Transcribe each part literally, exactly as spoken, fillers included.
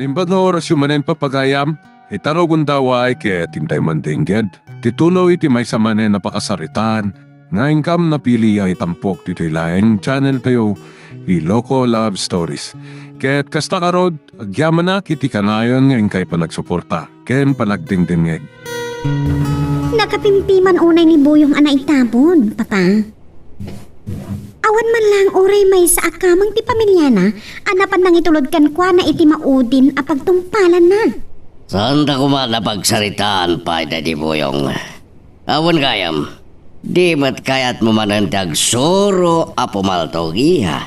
Imbag nga orasyo manen, Papa gayam, ita rugonda, ket intay mandengngeg ti tuloy ti maysa manen a pakasaritaan nga inkam napili a itampok ditoy laeng channel tayo, Iloko Love Stories. Ket kasta ngarud, agyamanak iti kanayon nga inkay panagsuporta ken panagdengdengngeg. Nakapimpiman unay ni Buyong a naitabon, Papa. Awan man laeng uray maysa a kameng ti pamiliana a napan nangitulod kenkuana iti maudin a pagtungpalanna. Saanta koma a pagsaritaan pay daydi, Buyong. Awan gayam, di met kayatmo manen ti agsuro a pumaltogiha.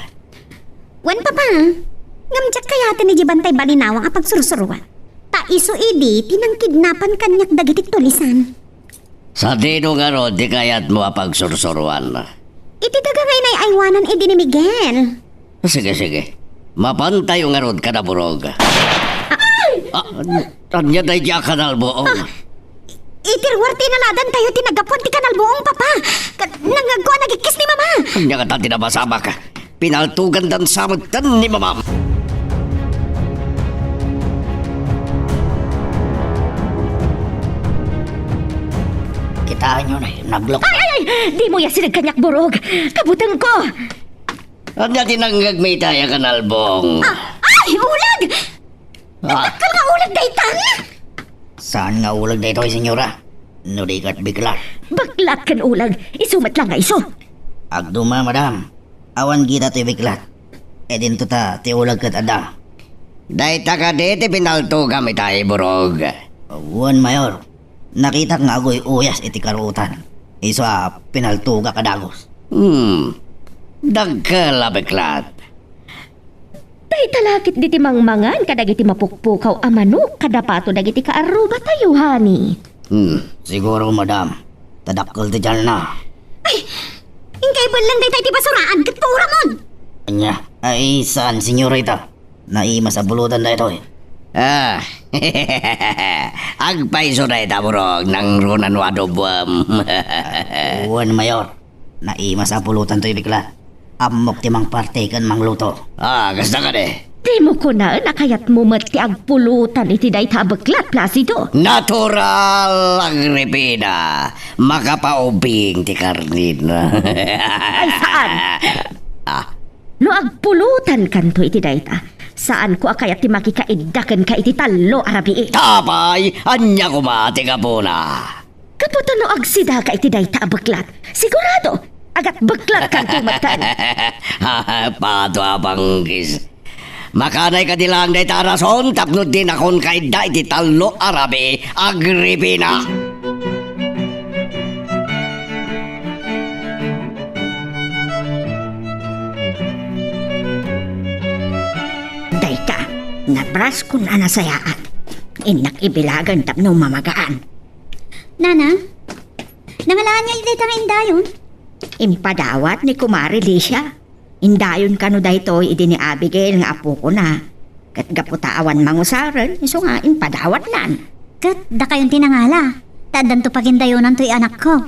Wen, Papa, ngem diak kayaten idiay bantay balinawang a pagsursuroan. Ta isu idi ti nangkidnapan kaniak dagiti tulisan. Sadino ngarud ti kayatmo a pagsursuroan? Iti daga nga inay-aywanan idi ni Miguel. Sige, sige. Mapantayo ngarud kada Burog. Ay! Ah, ania daydi a kanalbuong? Ah, iti ruar ti inaladantayo ti naggapuan ti kanalbuong, Papa. Ka-, nangngegko a nagikkis ni Mama. Ania ngata ti nabasamak? Pinaltogandan sa metten ni Mamam. Kitaenyo na, naglok. Ay, ay, ay! Dimo iyasideg kaniak, Burog. Kabutengko. Ania ti nangngegmi itay a kanalbong? Ah, ay, ulag! Ah. Nagdakkel nga ulag daytan! Saan nga ulag daytoy, senyora? No di ket beklat. Beklat ken ulag, isu met la nga isu. Agduma, madam. Awan kita toy beklat. Idinto ta ti ulag ket adda. Dayta kadi ti pinaltogam itay, Burog? Wen, Mayor. Nakitak nga aguy-uyas iti karuotan. Isu a pinaltogak a dagus. Hmm. Dakkel a beklat. Dayta la ketdi ti mangmangan kadagiti mapukpukaw a manok kada pato dagiti kaarrubatayo, honey. Hmm. Siguro, madam. Ta dakkel ti tianna. Ay, inkay belleng dayta iti basuraan ket pauramon. Ania? Ay, saan, senyorita? Naimas a pulutan daytoy. Ah. Agpayso dayta, Burog, nangruna no adobem. Wen, Mayor. Naimas a pulutan toy beklat. Ammok ti mangparte ken mangluto. Ah, kasta kadi. Dimo kunaen a kayatmo met ti agpulutan iti dayta a beklat, Placido. Natural, Agripina. Makapaubing ti karnina. Ay, saan? Ah. No agpulutankanto iti dayta, saanko a kayat ti makikaidda kenka iti tallo a rabii. Apay, ania koma ti gapuna? Gapu ta no agsidaka iti dayta a beklat, sigurado, agatbeklatkanto metten. Pato a panggis. Makanay kadi laeng dayta a rason tapno dinakon kaidda iti tallo a rabii, Agripina. Dayta, nabraskon a nasayaat. Innak ibilagen tapno mamagaan. Nanang, nangalaan nga dayta nga indayon? Impadawat ni Kumare Licia. Indayon kano daytoy idi ni Abigail nga apokona. Ket gapu ta awan mangusaren, isu nga impadawatnan. Ket dakayon ti nangala, ta addanto pagindayonan toy anakko.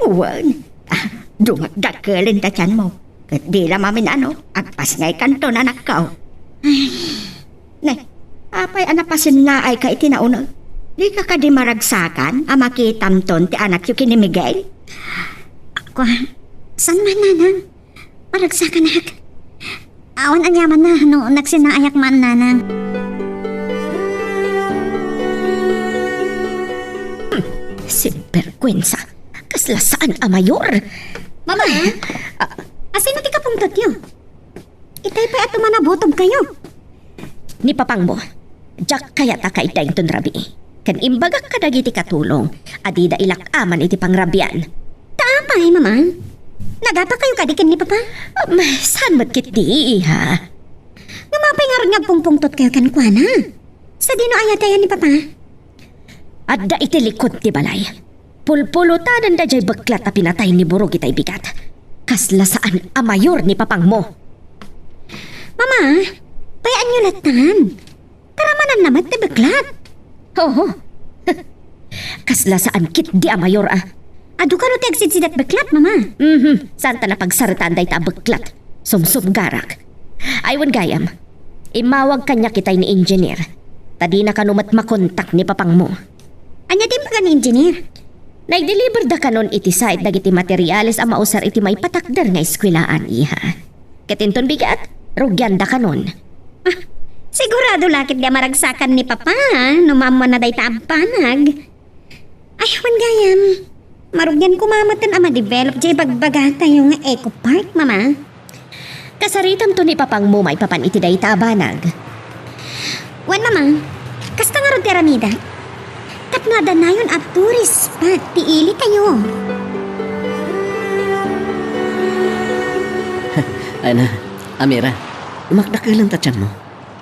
Wen, ah, dumagdagkelen ta tianmo. Ket di la mamin-ano, agpasngaykanton anakko. Ay. Ne, apay a napasennaayka iti nauneg? Dika kadi maragsakan a makitamton ti anakyo ken ni Miguel? Kua, saan man, Nanang? Maragsakanak. Awan aniamanna no nagsinnaayak man, Nanang. Sinberkuensa. Kasla saan a mayor. Mama, ah, asino ti kapungtotyo? Itay pay a tumanabutob kayo. Ni papangmo, diak kayat a kaidda inton rabii. Ken imbagak kadagiti katulong a dida ilak-aman iti pangrabian. Ta apay, Mama? Nagapa kayo kadi ken ni Papa? Um, saan met ketdi, iha? Ngem apay ngarud nga agpungpungtot kayo kenkuana? Sadino aya ti ayan ni Papa? Adda iti likod ti balay. Pulpulutananda jay beklat a pinatay ni Burog itay bigat. Kasla saan a mayor ni papangmo. Mama, bay-anyo lattan. Karamananna met ti beklat. Oo. Kasla saan ketdi a mayor a. Adu kano ti agsidsidat beklat, Mama? Mhm. Saan ta napagsaritaan dayta a beklat. Sumsumgarak. Ay, wen gayam. Immawag kaniak itay ni engineer. Ta dina kano met makontak ni papangmo. Ania ti imbaga ni Engineer? Nagdeliberda kanon iti site dagiti materials a mausar iti maipatakder nga eskuelaan, iha. Ket inton bigat, rugianda kanon. Ah, sigurado la ket di a maragsakan ni Papa no maammoanna dayta a banag. Ay, wen gayam. Marugian koma metten a ma-develop diay bagbagatayo nga eco park, Mama. Kasaritamto ni papangmo maipapan iti dayta a banag. Wen, Mama, kasta ngarud ti aramida. Tapno adda nayon a tourist spot ti ilitayo. Ay na, Amira, umakdakelen ta tianmo.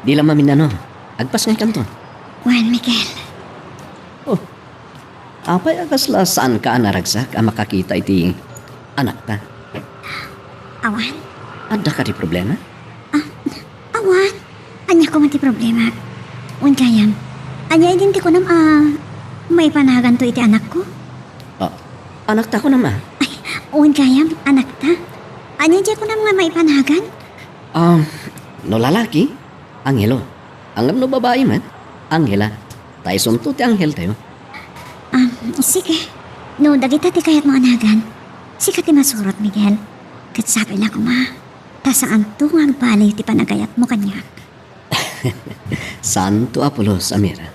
Di la maminano. Agpasngaykanto. Wen, Miguel. Oh, apay a kasla saanka a naragsak a makakita iti anakta? Awan. Adda kadi problema? Ah, awan. Ania koma ti problema? Wen gayam. Ania idin ti kunam a maipanaganto iti anakko? Ah, anakta kunam a? Ay, wen gayam, anakta. Ania diay kunam nga maipanagan? Ah, no lalaki, Angelo. Ngem no babai met, Angela. Ta isunto ti angheltayo. Ah, sige. No dagita ti kayatmo a nagan, sika ti masurot, Miguel. Ket sapay la koma, ta saanto nga agbali ti panagayatmo kaniak. Saanto a pulos, Amira.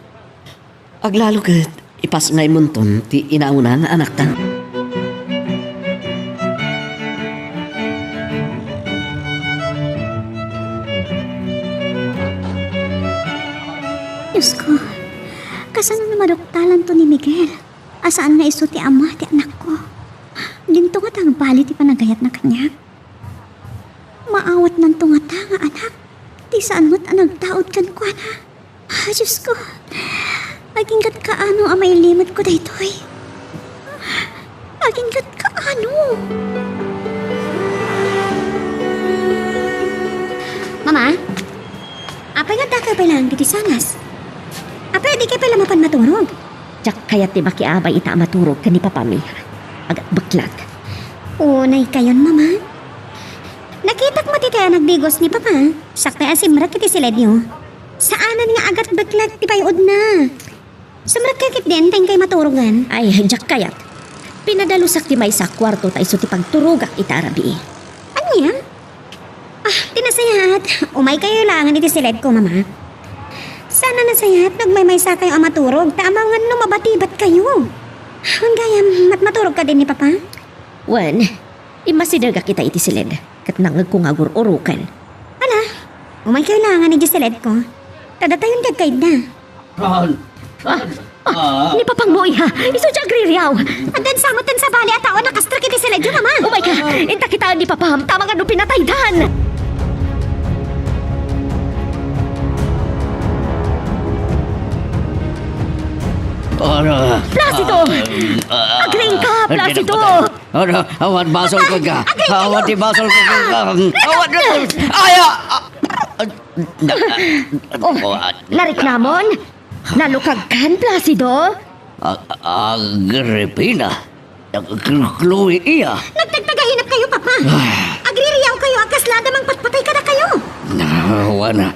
Aglalo ket ipasngaymonton ti inauna nga anakta. Diosko, kasano no maduktalanto ni Miguel a saan nga isu ti ama ti anakko? Dinto ngata agbali ti panagayatna kaniak. Maawatnanto ngata nga anak ti saan met a nagtaud kenkuana. Ah, Diosko, agingga't kaano a mailimetko daytoy? Agingga't kaano? Mama, apay nga addakayo pay laeng ditoy sanas? Apay a dikayo pay la mapan maturog? Diak kayat ti makiabay ita a maturog ken ni papami. Agatbeklag. Unaykayon, Mama. Nakitak met iti nagdigos ni Papa, sakbay a simrek iti siledyo. Saanen nga agatbeklag ti pay-odna. Sumrekka ketdin ta inkay maturogan. Ay, diak kayat. Pinadalusak ti maysa a kuarto ta isu ti pagturogak ita a rabii. Ania? Ah, ti nasayaat, umaykayo laengen iti siledko, Mama. Saan a nasayaat no agmaymaysakayo a maturog ta amangan no mabatibatkayo. Wen gayam, mat-, maturog kadin ni Papa? Wen, immasidegak ita iti siled, ket nangngegko nga agur-uroken. Ala, umaykayo laengen idiay siledko. Ta datayon ti agkayatda. Ah, ah, ni papangmo, iha. Isu ti agririaw. Addan sa met ti sabali a tao a nakastrak iti siledyo, Mama. Umayka, inta kitaen ni papam, ta amangan no pinataydan. Ano? Placido! Ah, ah, Agriing ka, ano, Placido! Ano, awan basol ka ka. Agriing kayo. Awan ti basol ka ka. Awan, ay, ah, ah, ah, na, Oh, ah, nareklamon? Nalukagkan, Placido? Ah, Agripina. Chloe iya. Nagtagtagainep kayo, Papa. Ah. Agririaw kayo a kasla adda mangpatpatay kadakayo. Awan.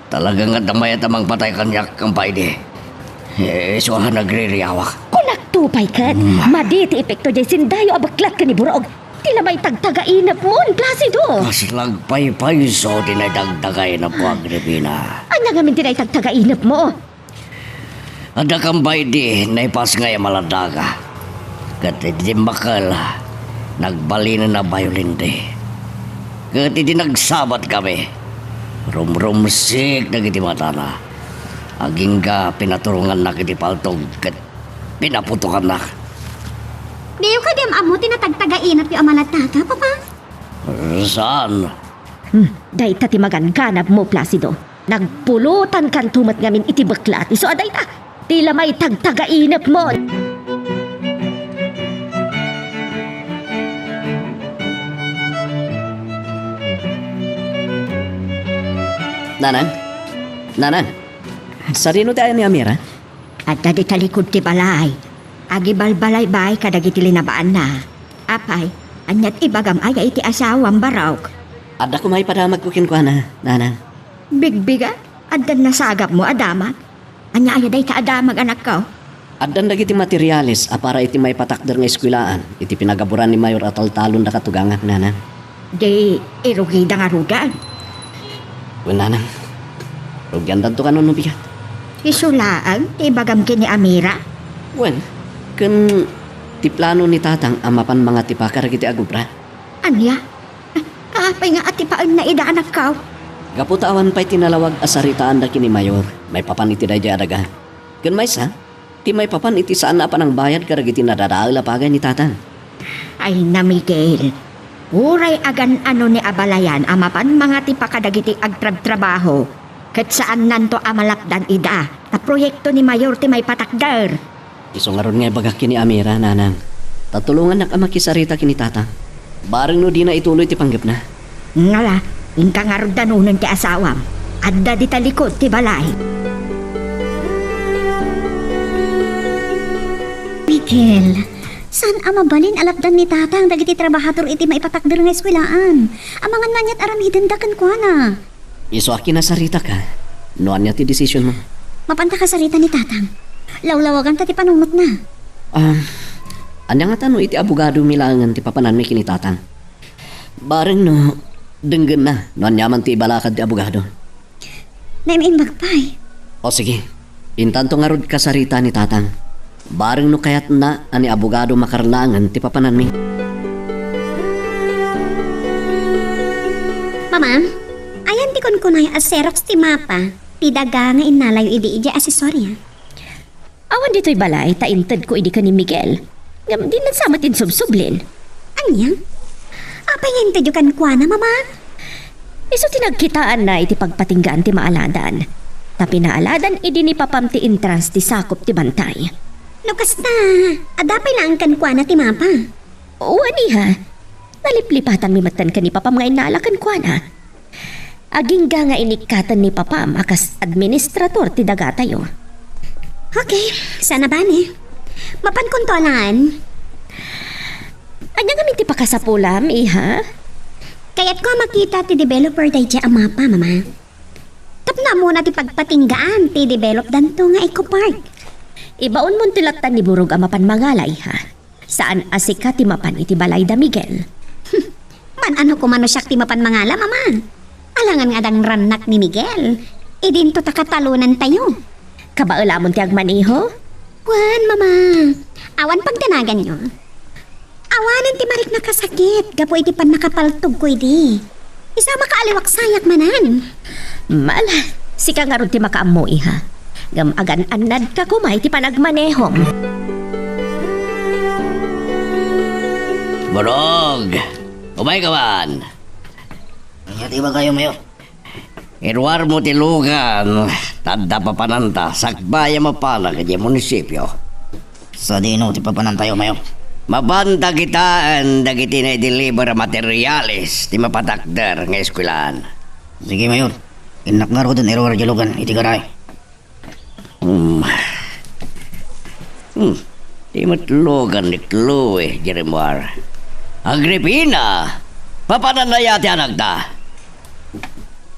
Talaga nga adda mayat a mangpatay kaniak, Kampay di. Eh, isu a nagririawak. Kunakto pay ket, Mm. Madi ti epekto diay sindayo a beklat ken ni Burog. Ti la maitagtagainepmon, Placido. Kasla agpaypayso ti naitagtagainepko, Agripina. Ania ngamin ti naitagtagainepmo? Adda, Kampay di, naipasngay a maladaga. Ket iti dimmakkel, nagbalinen a bayolente. Ket iti nagsabat kami, rumrumsik dagiti matana. Agingga pinaturongannak iti paltog ket pinaputokannak. Diyo kadi am-ammo ti natagtagainepyo a maladaga, Papa? Saan? Hmm, dayta ti maganganabmo, Placido. Nagpulotankanto met ngamin iti beklat. Isu a dayta ti la maitagtagainepmo. Nanang? Nanang? Sadino ti ayan ni Amira? Adda dita likud ti balay. Agibalbalay-bay kadagiti linabaanna. Apay, ania ti ibagam aya iti asawam, Barok? Adda koma ipadamagko kenkuana, Nanang. Bigbigat, addan nasagapmo a damag. Ania aya dayta a damag, anakko? Addan dagiti materiales a para iti maipatakder nga eskuelaan iti pinagaburan ni Mayor a taltalon dakato, gangak, nanang. Di irugida ngaruden? Wen, nanang. Rugiandanto kano no bigat. Isu laeng ti ibagam ken ni Amira? Wen, ken ti plano ni tatang a mapan mangatipa kadagiti agubra. Ania? Apay nga atipaenna ida, anakko? Gapu ta awan pay ti nalawag a saritaanda ken ni Mayor maipapan iti daydiay a daga. Ken maysa, ti maipapan iti saan a panangbayad kadagiti nadadael a pagan ni tatang. Ay na, Miguel. Uray agan-ano ni abalayan a mapan mangatipa kadagiti agtrabtrabaho, ket saannanto a malapdan ida ta proyekto ni Mayor ti maipatakder. Isu ngarud nga ibagak ken ni Amira, nanang, ta tulongannak a makisarita ken ni tatang. Bareng no dina ituloy ti panggepna. Ngala, inka ngarud danonen ti asawam. Adda dita likod ti balay. Miguel, saan a mabalin a lapdan ni tatang dagiti trabahador iti maipatakder nga eskuelaan? Amangan no ania't aramidenda kenkuana. Isu a kinasaritaka no ania ti desisionmo. Mapanta kasarita ni tatang. Lawlawaganta ti panunotna. Ah, ania ngata no iti abogadomi laengen ti papananmi ken ni tatang? Bareng no denggenna no aniaman ti ibalakad ti abogado. Naim-imbag pay. O sige, intanto ngarud kasarita ni tatang. Bareng no kayatna a ni abogado makarnaangen ti papananmi. Mama, ayan ti kunkunay a Xerox ti mapa ti daga nga innalayo idi idiay asesoria. Awan ditoy balay ta intedko idi ken ni Miguel. Ngem dinnan sa met insubsublin. Ania? Apay nga intedyo kenkuana, Mama? Isu ti nagkitaanna iti pagpatinggaan ti maaladan. Ta pinaaladan idi ni papam ti entrance ti sakop ti bantay. No kasta, adda pay laeng kenkuana ti mapa? Wen, iha. Naliplipatanmi metten ken ni papam nga innala kenkuana. Agingga nga inikkaten ni papam a kas administrator ti dagatayo. Okay, sana bani. Mapankonto alaen. Ania ngamin ti pakasapulam, iha? Kayatko a makita ti developer daydiay a mapa, Mama. Tapno ammona ti pagpatinggaan ti developdanto nga Eco Park. Ibaonmon ti lattan ni Burog a mapan mangala, iha. Saan a sika ti mapan iti balayda, Miguel. Man-ano koma no siak ti mapan mangala, Mama? Alangan nga adda rannak ni Miguel. Idinto ta katalonantayo. Kabaelamon ti agmaneho? Wen, Mama. Awan pagdanaganyo. Awanen ti mariknak a sakit gapu iti pannakapaltogko idi. Isu a makaaliwak sayak manen. Mala, sika ngarud ti makaammo, iha. Ngem agan-annadka koma iti panagmanehom. Burog! Umayka man! Ania ti ibagayo, Mayor? Iruarmo ti lugan, ta adda papananta sakbay a mapanak idiay munisipio. Sadino ti papanantayo, Mayor? Mapanta kitaen dagiti naideliver a materiales ti mapatakder nga eskuelaan. Sige, Mayor. Innak ngaruden iruar diay lugan iti garahe. Hmm. Hmm. Ti met lugan ni Chloe, Jeremar. Agripina! Papananna aya ti anakta?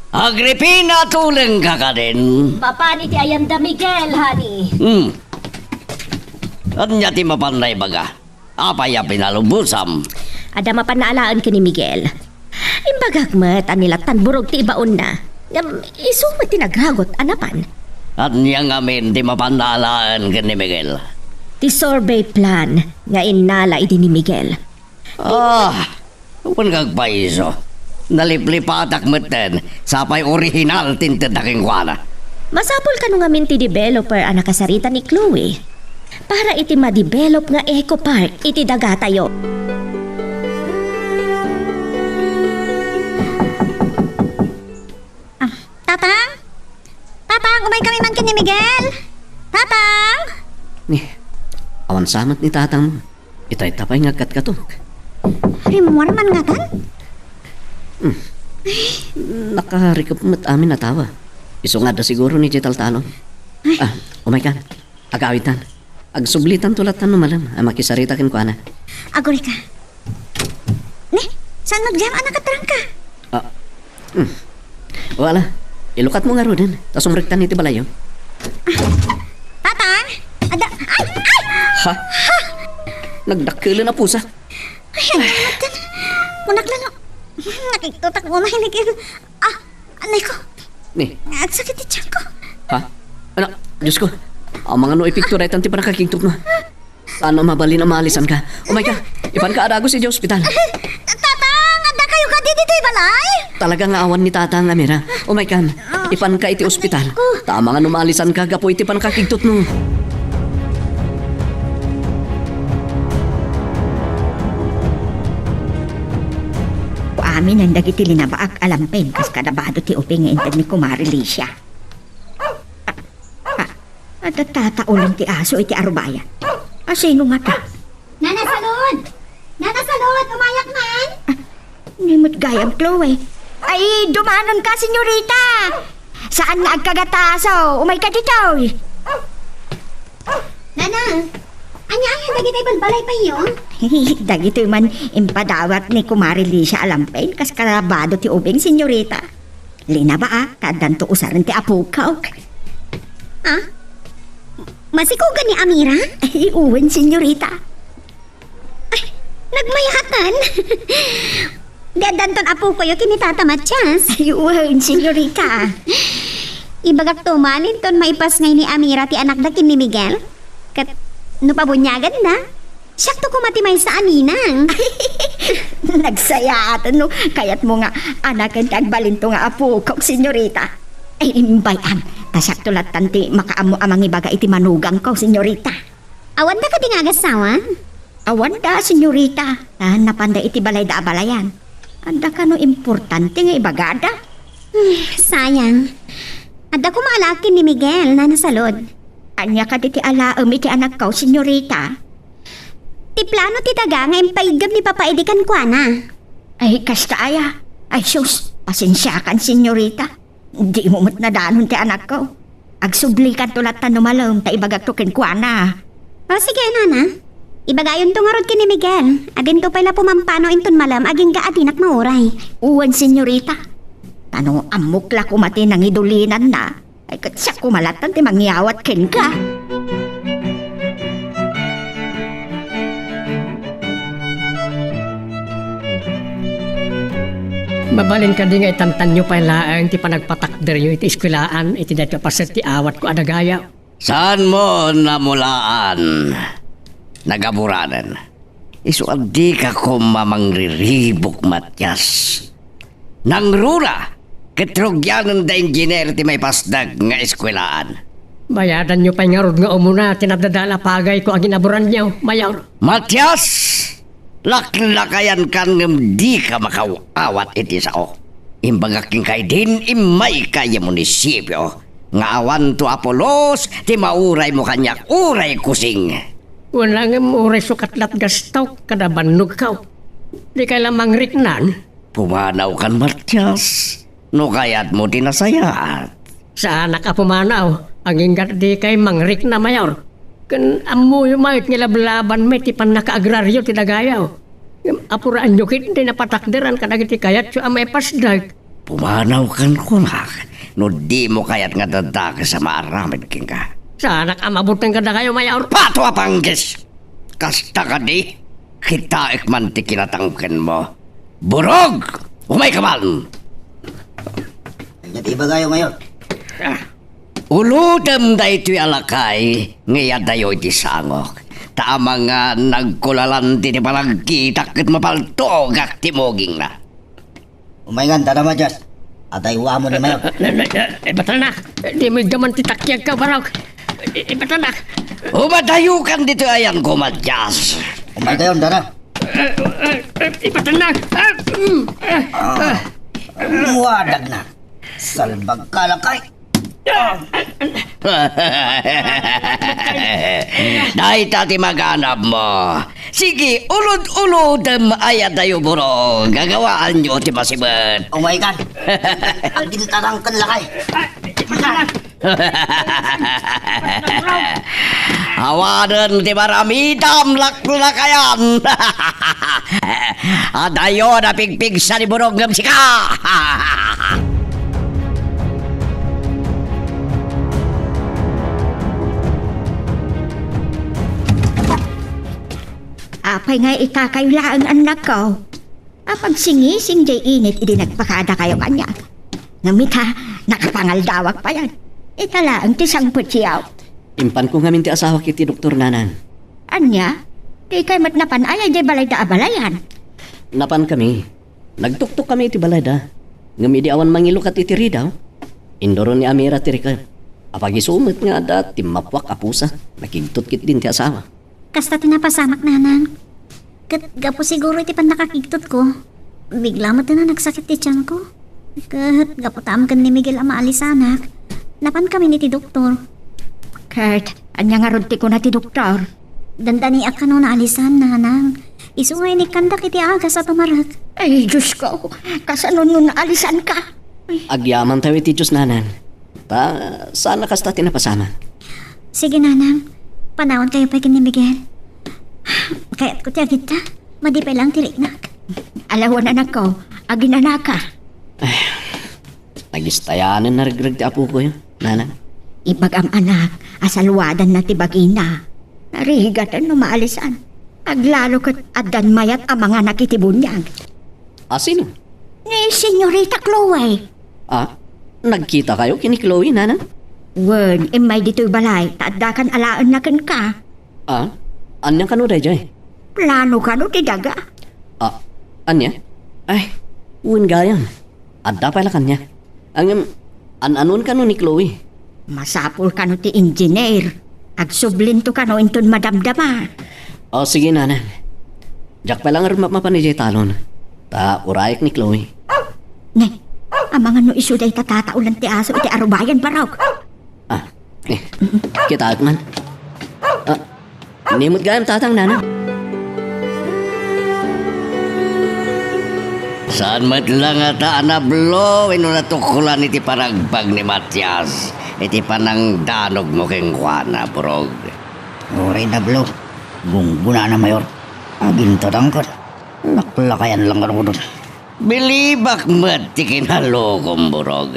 Agripina, tulengka kadin? Mapan iti ayanda, Miguel, honey. Hmm. Ania ti mapan a ibaga? Apay a pinalubosam? Adda mapan alaen ken ni Miguel. Imbagak met a ni lattan Burog ti ibaonna. Ngem isu met ti nagragut a napan. Ania ngamin ti mapan alaen ken ni Miguel? Ti survey plan nga innala idi ni Miguel. Ah, wen nga agpaiso. Naliplipatak metten, sapay orihinal ti intedda kenkuana. Masapul kano ngamin ti developer a nakasarita ni Chloe para iti ma-develop nga eco park iti dagatayo. Ah, Tatang? Tatang, umaykami man ken ni Miguel? Tatang? Ni, awan sa met ni tatang. Itay ta pay nga agkatkatok. Rimmuar man ngatan? Hmm. Nakarikep met amin a tawa. Isu nga adda siguro ni Jetal Talon. Ay. Ah, umaykan. Agawitan. Agsublitanto lattan no malem a makisarita kenkuana. Agurayka. Ne, saan met gayam a nakatrangka? Ah, hmm. Wala. Ilukatmo ngaruden, ta sumrektan iti balayo. Ah, Ha? Nagdakkel a pusa. Ay, ano naman? Munak lang. Nakiktutak mo, mahinig yun. Ah, anay ko. Ni? Agsakit ti tiyan ko. Ha? Anak, Diyos ko. Amangan no epekto daytan ti pannakakigtot na. Saan a mabalin a maalisanka? Umayka. Ipanka a dagus idiay ospital. Tatang, adda kayo kadi ditoy balay? Talaga nga awan ni Tatang, Amira. Umaykan. Ipanka iti ospital. Ta amangan no maalisanka gapu iti pannakakigtotmo. Amin dagiti linabaak a lampin kas kada bado ti ubing nga inted ni Kumare Licia. Ah, ah, adda tataolan ti aso iti arubayan. Asino ngata? Nana Salud! Nana Salud, umayak man! Ah, ni met gayam, Chloe. Ay, dumanonka, senyorita! Saan nga agkagataso? Umayka ditoy! Nana, ania, ania dagiti balbalay pay yo? Dagitoy man impadawat ni Kumare Licia a lampin, kas kada bado ti ubing, senyorita. Linaba, a, ta addanto usaren ti apok. Ah? Masikogan ni Amira? Ay, wen, senyorita. Ay, nagmayatan. Di addanton apokayo ken ni Tata Matias? Ay, wen, senyorita. Ibagakto man inton maipasngay ni Amira ti anakda ken ni Miguel. Ket no pabuniaganna, siakto koma ti maysa a ninang. Nagsayaaten no kayatmo nga anaken ti agbalinto nga apokok, senyorita. Ay, imbay-am, ta siakto lattan ti makaammo a mangibaga iti manugangko, senyorita. Awanda kadi nga agassawa? Awanda, senyorita. Ta napanda iti balayda a balayan. Adda kano importante nga ibagada? Hmm, sayang. Adda koma alaak ken ni Miguel, Nana Salud. Ania kadi ti alaem iti anakko, senyorita? Ti plano ti daga nga impaiggep ni Papa Eddie kenkuana. Ay, kasta aya. Ay, sus, pasensiakan, senyorita. Dimo met nadanon ti anakko. Agsublikanto latta no malem ta ibagakto kenkuana. O, sige, nana. Ibagayonto ngarud ken ni Miguel. Adinto pay la pumampano inton malem agingga a dinak mauray. Wen, senyorita. Ta no ammok la koma ti nangidulinanna, ay, ket siak koma latta ti mangyawat kenka. Mabalin kadi nga itantanyo pay laeng ti panagpatakderyo iti eskuelaan iti daytoy a paset ti awatko a dagayaw? Saanmo namulaan, nagaburanen. Isu a dika koma mangriribuk, Matias. Nangruna ket rugianen da engineer ti maipasdek nga eskuelaan. Bayadanyo pay ngarud nga umuna ti nadadal a pagayko a ginaburanyo, Mayor. Matias! Laklakayankan ngem dika makaw-awat iti sao. Imbagak kenka idin immayka idiay munisipio nga awanto a pulos ti mauraymo kaniak uray kusing. Wen la ngem uray sukat lat gastok kada bannogko. Dikay la mangriknan? Pumanawkan, Matias, no kayatmo ti nasayaat. Saanak a pumanaw, agingga dikay mangrikna, Mayor. Ken ammoyo met nga lablabanmi ti pannakaagraryo ti dagayaw. Ngem apuraanyo ketdi napatakderan kadagiti kayatyo a maipasdek. Pumanawkan kunak, no dimo kayat nga dadakes a maaramid kenka. Saanak a mabuteng kadakayo, Mayor. Pato a panggis! Kasta kadi, kitaek man ti kinatangkenmo. Burog! Umayka man! Ania ti ibagayo, Mayor? Ah. Ulodem daytoy a lakay nga iyadayo iti sangok. Ta amangan nagkulalan ti panagkitak ket mapaltogak ti mugingna. Umayngan, Tata Matias. Adayuamon ni Mayor. Eh, eh, eh, eh, batalnak. Dimo iddaman ti takiagko, barok. Eh, eh, batalnak. Umadayokan ditoy ayanko, Matias. Umaykayon, Tata. Eh, eh, eh, eh, batalnak. Ah, mm, eh, ah. Muadagna. Salbagka, lakay. Dayta ti maganabmo. Sige, ulod-ulodem ay adayo, Burog. Gagawaanyo ti masibet. Umaykan. Agin tarangken, lakay. Awanen ti maramitam, laklakayan. Adayo, napigpigsa ni Burog ngem sika. Apay nga itakayo laeng, annakko? Apagsingising jay init idi nagpakadakayo kaniak. Ngem ita, nakapangaldawak payen. Ita laeng ti sangpetyo. Impanko ngamin ti asawak iti doktor, nanang. Ania? Dikay met napan aya jay balayda a balayan? Napankami. Nagtuktokkami iti balayda. Ngem idi awan mangilukat iti ridaw, induron ni Amira ti riket. Apagisu met nga adda timmapuak a pusa, nakigtot ketdin ti asawa. Kasta ti napasamak, nanang. Ket gapu siguro iti pannakakigtotko, bigla met a nagsakit ti tianko. Ket gapu ta ammo ken ni Miguel a maalisanak, napankamin iti doktor. Ket ania ngarud ti kuna ti doktor? Dandaniak kano naalisan, nanang. Isu nga inikkandak iti agas a tumarek. Ay, Diosko, kasano no naalisanka? Ay. Agyamantayo iti Dios, nanang. Ta, saan a kasta ti napasamak. Sige, nanang. Panawankayo pay ken ni Miguel. Kayatko ti agitta. Madi pay laeng ti riknak. Alawan, anakko. Aginanaka. Ay, nagistayanen naregreg ti apokoyo, nanang. Ibagam, anak, a saluadanna ti bagina. Narigaten no maalisan. Aglalo ket addan mayat a manganak iti buniag. A sino? Ni Senyorita Chloe. Ah, nagkitakayo ken ni Chloe, nanang? Wen, immay ditoy balay, ta addakan alaenna kenka. Ah, ania kano daydiay? Plano kano ti daga? Ah, ania? Ay, wen gayam. Adda pay la kaniak. Ngem, an-anuan kano ni Chloe? Masapul kano ti engineer. Agsublento kano inton madamdama. O, sige, nanang. Diak pay la ngarud mapmapan idiay talon. Ta urayek ni Chloe. Ne, amangan no isu dayta tataolan ti aso iti arubayan, barok. Ah, eh, kitaek man. Ah, ni met gayam, tatang, nanang. Saan met la ngata a nablo wenno natukolan iti panagpag ni Matias iti panangdanogmo kenkuana, Burog? Uray nablo, gunggonana, Mayor. Agintadangkan, laklakayan lang ngaruden. Bilibak met ti kinalokom, Burog.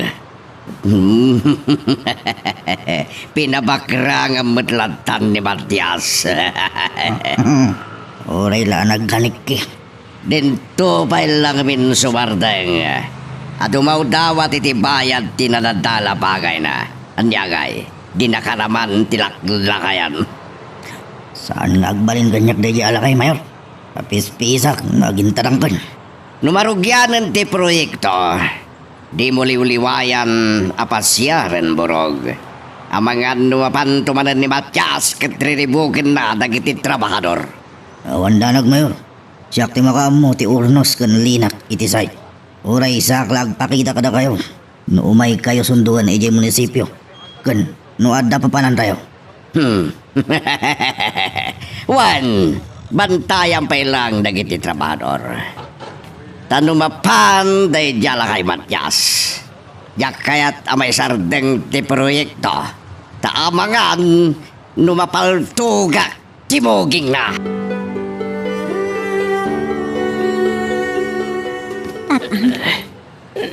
Pinabakrangam met lattan ni Matias. Uray la a nagkanikki. Dinto pay la ngamin sumardeng a dumawdawat iti bayad ti nadadala a pagayna. Ania ngay, dinaka naman ti laklakayan. Saan nga agbalin kaniak daydiay a lakay, Mayor. Papispisak no agintadangkan. No marugianen ti proyekto, dimo liwliwayan a pasiaren, Burog. Amangan no mapanto manen ni Matias ket riribukenna dagiti trabahador. Awan danag, Mayor. Siak ti makaammo ti urnos ken linak iti site. Uray siak la agpakita kadakayo no umaykayo sundoen idiay munisipio ken no adda papanantayo. Hmm. Wen, bantayam pay lang dagiti trabahador. Ta no mapan daydiay a lakay Matias, diak kayat a maisardeng ti proyekto. Ta amangan no mapaltogak ti mugingna. Tatang.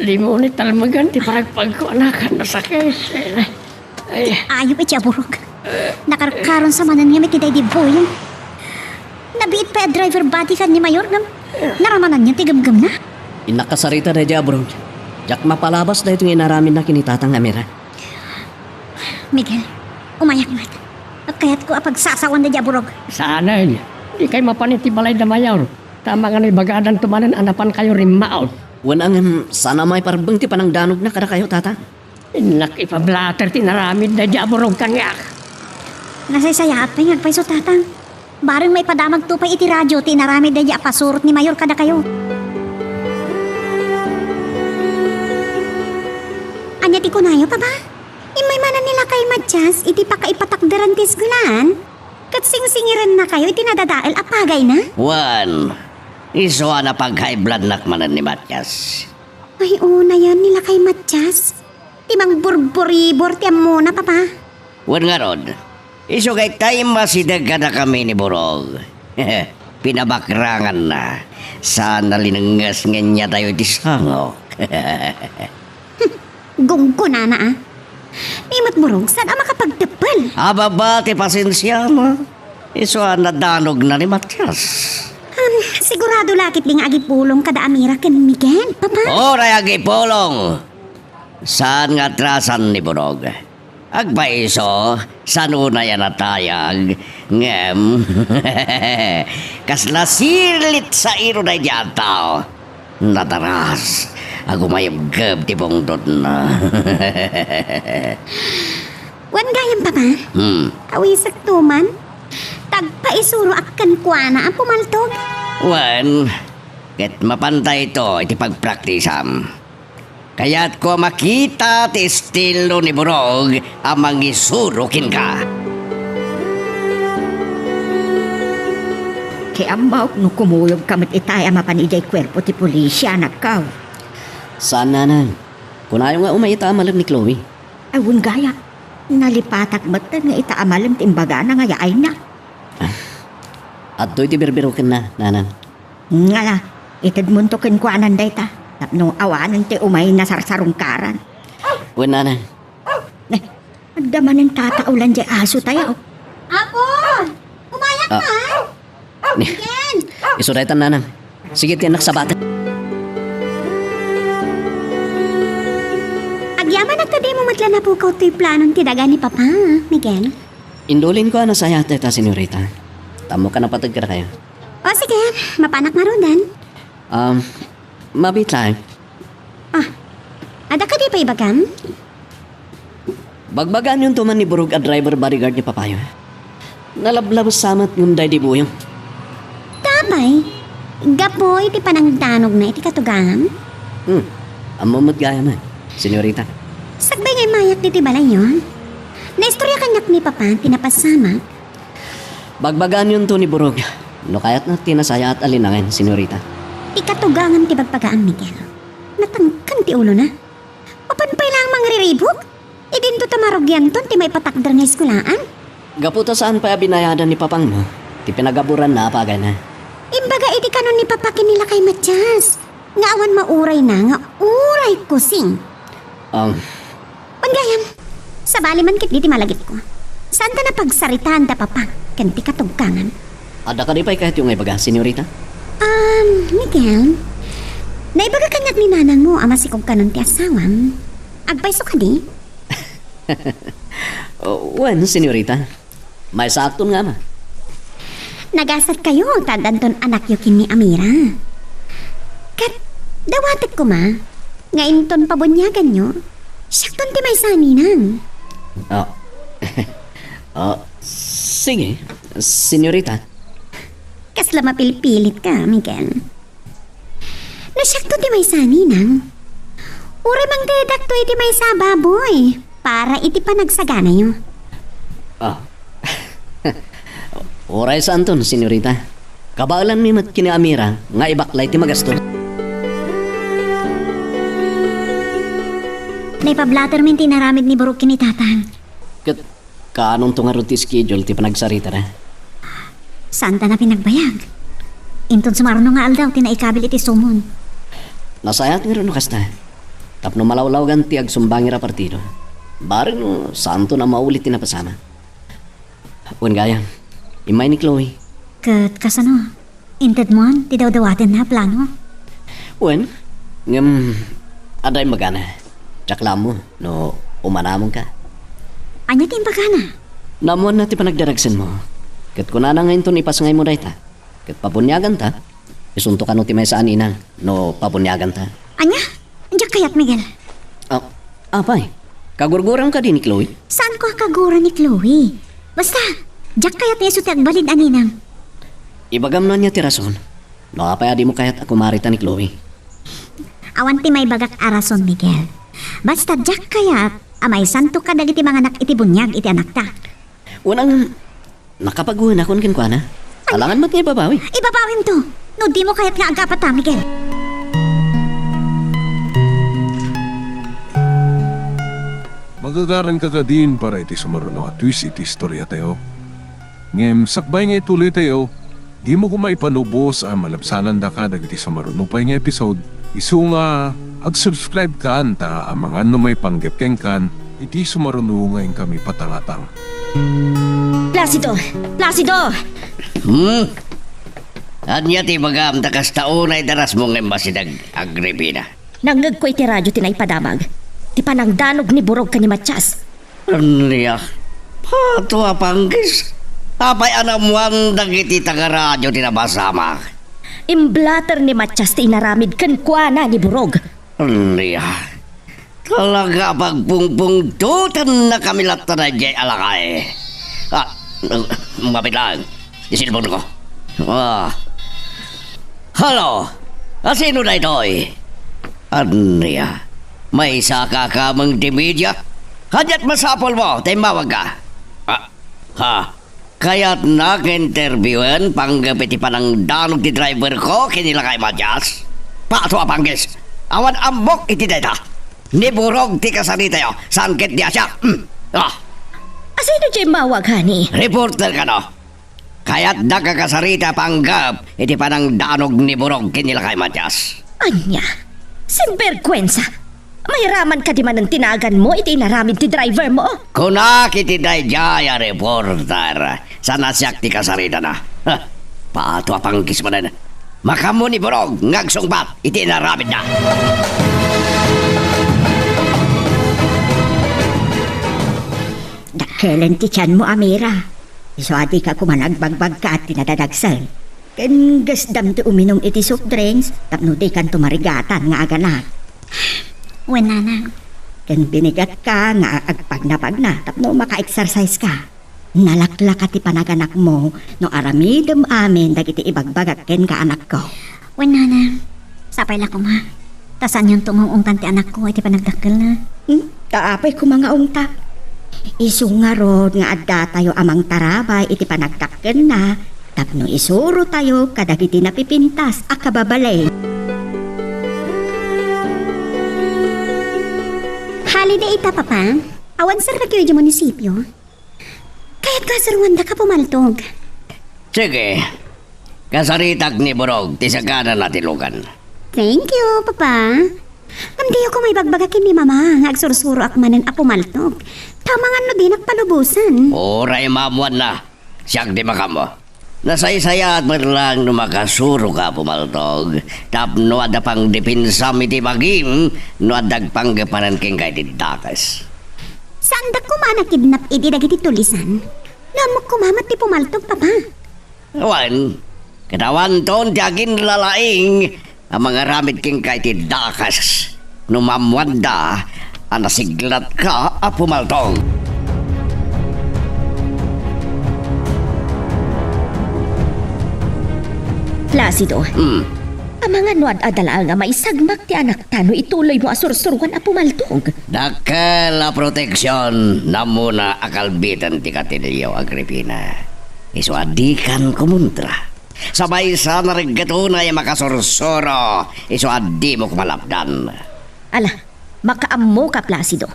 Dimo ni talmegan ti panagpagko, anak, nasakit. Ay. Ayup iti aburog. Nakarkaron sa manen nga iti daydi buyan. Nabiit pay a driver body kan ni Mayor ngem naramananna ti gemgemna. Innak kasarita daydi aburog. Diak mapalabas daytoy nga inaramidna ken ni Tatang Amira. Miguel, umayak met. Kayatko a pagsasawan daydi aburog. Saanen. Dikay mapan iti balayda, Mayor. Ta amangan no ibagadanto manen a napankayo rimmaut. Wen, ngem saan a maiparebbeng ti panangdanogna kadakayo, Tatang. Innak ipablatter ti inaramid daydi aburog kaniak. Nasaysayaat pay nga agpayso, Tatang. Bareng maipadamagto pay iti radio ti inaramid daydi a pasurot ni Mayor kadakayo. Ania ti kunayo, Papa? Immay manen ni lakay Matias iti pakaipatakderan ti eskuelaan? Ket singsingirennakayo iti nadadael a pagayna? Wen, isu a napag-high bloodnak manen ni Matias. Ay, unayen ni lakay Matias. Ti mangburburibor ti ammona, Papa. Wen ngarud, isu dayta immasideg kadakami ni Burog. Pinabakranganna. Saan a linengnges nga inyatayo iti sangok. Gunggonana, a. Ni met Burog, saan a makapagteppel? Ababa ti pasensiam. Isu a nadanogna ni Matias. Um, sigurado la ketdi nga agipulong kada Amira ken Miguel, Papa? Uray agipulong. Saan nga atrasan ni Burog. Agpaiso, saan unay a natayag, ngem kasla silit sa iro daydi a tao. Nataras, agumayabgab ti bungtotna. Wen gayam, Papa? Hmm. Awisekto man? Tagpaisuroak kenkuana a pumaltog? Wen, ket mapanta ito iti pagpraktisam. Kayatko a makita ti estilo ni Burog a mangisuro kenka. Ti ammaok no kumuyogka met itay a mapan idiay kuerpo ti pulis, anakko. Saan, Nanang. Kunayo nga umay ita a malem ni Chloe. Ay, wen gayam. Nalipatak met nga ita a malem ti imbagana nga yaayna. Ah, adtoy ti birbirokenna, Nanang. Ngala, itedmonto kenkuana dayta, tapno awanen ti umay nasarsarungkaran. Wen, Nanang. Eh, adda manen tataolan diay asotayo. Apo! Umayak Ah. ka! Ni, Ken! Isu daytan, Nanang. Sige, ti annak sabaten. Agyamanak ta dimo met la napukaw toy planon ti daga ni Papa, Miguel. Indulinko a nasayaat dayta, senyorita. Tapno ka napateg kadakayo. O, sige. Mapanak ngaruden. Um, mabiit laeng. Ah, adda kadi pay ibagam? Bagbagaanyonto man ni Burog a driver bodyguard ni Papayo. Nalablabes sa met ngem daydi buyo. Apay, gapu iti panangdanogna iti katugangan? Hmm, ammom met gayam, senyorita. Sakbay nga immayak ditoy balayyo, naistorya kaniak ni Papa ti napasamak. Bagbagaanyonto ni Burog no kayatna ti nasayaat a linangen, senyorita. Ti katugangan ti bagbagaam, Miguel. Natangken ti ulona. Mapan pay laeng mangriribuk? Idinto ta marugianton ti maipatakder nga eskuelaan? Gapu ta saan pay a binayadan ni Papangmo ti pinagaburanna a pagayna. Imbaga iti kanon ni Papa ken ni lakay Matias nga awan maurayna nga uray kusing. Um, Wen gayam, sabali man ketdi ti malagipko. Saanta napagsaritaan da Papa ken ti katugangan. Adda kadi pay kayatyo nga ibaga, senyorita? Um, Miguel, naibaga kaniak ni nanangmo a masikog kanon ti asawam. Agpayso kadi? Oh, wen, senyorita. Maysaakton nga ama. Nagasatkayo ta addanton anakyo ken ni Amira. Ket dawatek koma nga inton pabuniaganyo, siakton ti maysa a ninang. Ah. Ah, sige, senyorita. Kasla mapilpilitka, Miguel. No siakto ti maysa a ninang, uray mangtedakto iti maysa a baboy para iti panagsaganayo. Ah. Uray saanton, senyorita. Kabaelanmi met ken ni Amira nga ibaklay ti magastos. Naipablatermin ti inaramid ni Burog ken ni Tatang. Ket Kaanonto ngarud ti schedule ti panagsaritada? Saanta a pinagbayag. Inton sumarno nga aldaw ti naikabil iti sumon. Nasayaat ngarud no kasta. Tapno malawlawgan ti agsumbanger a partido. Bareng no saanton a maulit ti napasamak. Wen gayam, immay ni Chloe. Ket kasano? Intedmon ti dawdawatenna a plano? Wen, ngem adda imbagana. Diak la ammo no umanamonka. Ania ti imbagana? Naammoanna ti panagdaragsenmo. Ket kunana nga inton ipasngaymo dayta, ket pabuniaganta, isunto kano ti maysa a ninang no pabuniaganta. Ania? Diak kayat, Miguel. Ah, apay, kagurguram kadi ni Chloe? Saanko a kagura ni Chloe. Basta, diak kayat nga isu ti agbalin a ninang. Ibagam no ania ti rason. No apay a dimo kayat a kumarita ni Chloe? Awan ti maibagak a rason, Miguel. Basta diak kayat a maisanto kadagiti manganak iti buniag iti anakta. Unang Nakapaguenakon kenkuana. Alangan met nga ibabawi. Ibabawimto. No dimo kayat nga agapata, Miguel. Magagaranka kadin para iti sumaruno a twist iti istoriatayo. Ngem sakbay nga ituloytayo, dimo koma ipanubos a malabsanandaka dagiti sumaruno pay nga episode, isu nga ag-subscribe kan ta amangan no maipanggep kenkan iti sumaruno nga inkami patangatang. Placido! Placido! Hmm? Ania ti ibagam ta kasta unay darasmo nga immasideg, Agripina? Nangngegko iti radio ti naipadamag. Ti panangdanog ni Burog ken ni Matias. Ania? Pato a panggis? Apay a naammoan dagiti tagaradio ti nabasama? Imblater ni Matias ti inaramid kenkuana ni Burog. Ania? Talaga a pagpungpungtotenna kami latta daydiay a lakay. Ah, mapit laeng. Ti cellphone ko. Ah. Hello? Asino daytoy? Ania? Maysa ka kameng ti media? Kadiat masapulmo ta immawagka. Ah, ha? Kayatnak nga interbiuen panggep iti panangdanog ti driver ko ken ni Lakay Matias? Pato a panggis! Awan ammok iti dayta! Ni Burog ti kasaritayo, saan ket ni Asia. Hmm. Ah. Asino diay immawag, honey? Reporter kano? Kayatdak a kasarita panggep iti panangdanog ni Burog ken ni Lakay Matias. Ania? Sinbergwensa! Mairaman kadi manen ti naganmo iti inaramid ti driver mo? Kunak iti daydiay a reporter, saan a siak ti kasaritana. Heh, pato a panggis manen. Makaammo ni Burog nga agsungbat iti inaramidna. Dakkelen ti tianmo, Amira. Isu a dika koma nagbagbagkat ti nadadagsel. Ken gasdam ti uminum iti soft drinks tapno dikanto marigatan nga aganat. Wen, nanang. Ken binigatka nga agpagnapagna tapno maka-exercise ka. Nalaklaka ti panaganakmo no aramidem amin dagiti ibagbagak kenka, anakko. Wen, nanang. Sapay la koma. Ta saanyonto nga ung-ungtan ti anakko iti panagdakkelna. Hmm? Ta apay koma nga ungta? Isu ngarud nga addatayo a mangtarabay iti panagdakkelna tapno isurotayo kadagiti napipintas a kababalin. Holiday ita, Papa? Awan serrekyo idiay munisipio? Kayatko a suruandaka a pumaltog. Sige. Kasaritak ni Burog ti saganana ti lugan. Thank you, Papa. Ngem diyo koma ibagbaga ken ni Mama nga agsursuroak manen a pumaltog. Ta amangan no dinak palubosan. Uray maammoanna. Siak ti makaammo. Nasaysayaat met laeng no makasuroka a pumaltog tapno adda pangdepensam iti bagim no adda agpanggep manen kenka iti dakes. Saandak koma a nakidnap idi dagiti tulisan? No ammok koma met ti pumaltog, Papa. Wen, ket awanton ti aginlalaing a mangaramid kenka iti dakes no maammoanda a nasiglatka a pumaltog. Placido, Hmm. amangan no ad-adda laeng a maisagmak ti anakta no ituloymo a sursuroan a pumaltog. Dakkel a proteksion, ammona a kalbitan ti katilio, Agripina. Isu a dikan kumontra. Sa maysa, nareggeto unay a makasursuro, isu a dimo koma lapdan. Ala, makaammoka, Placido.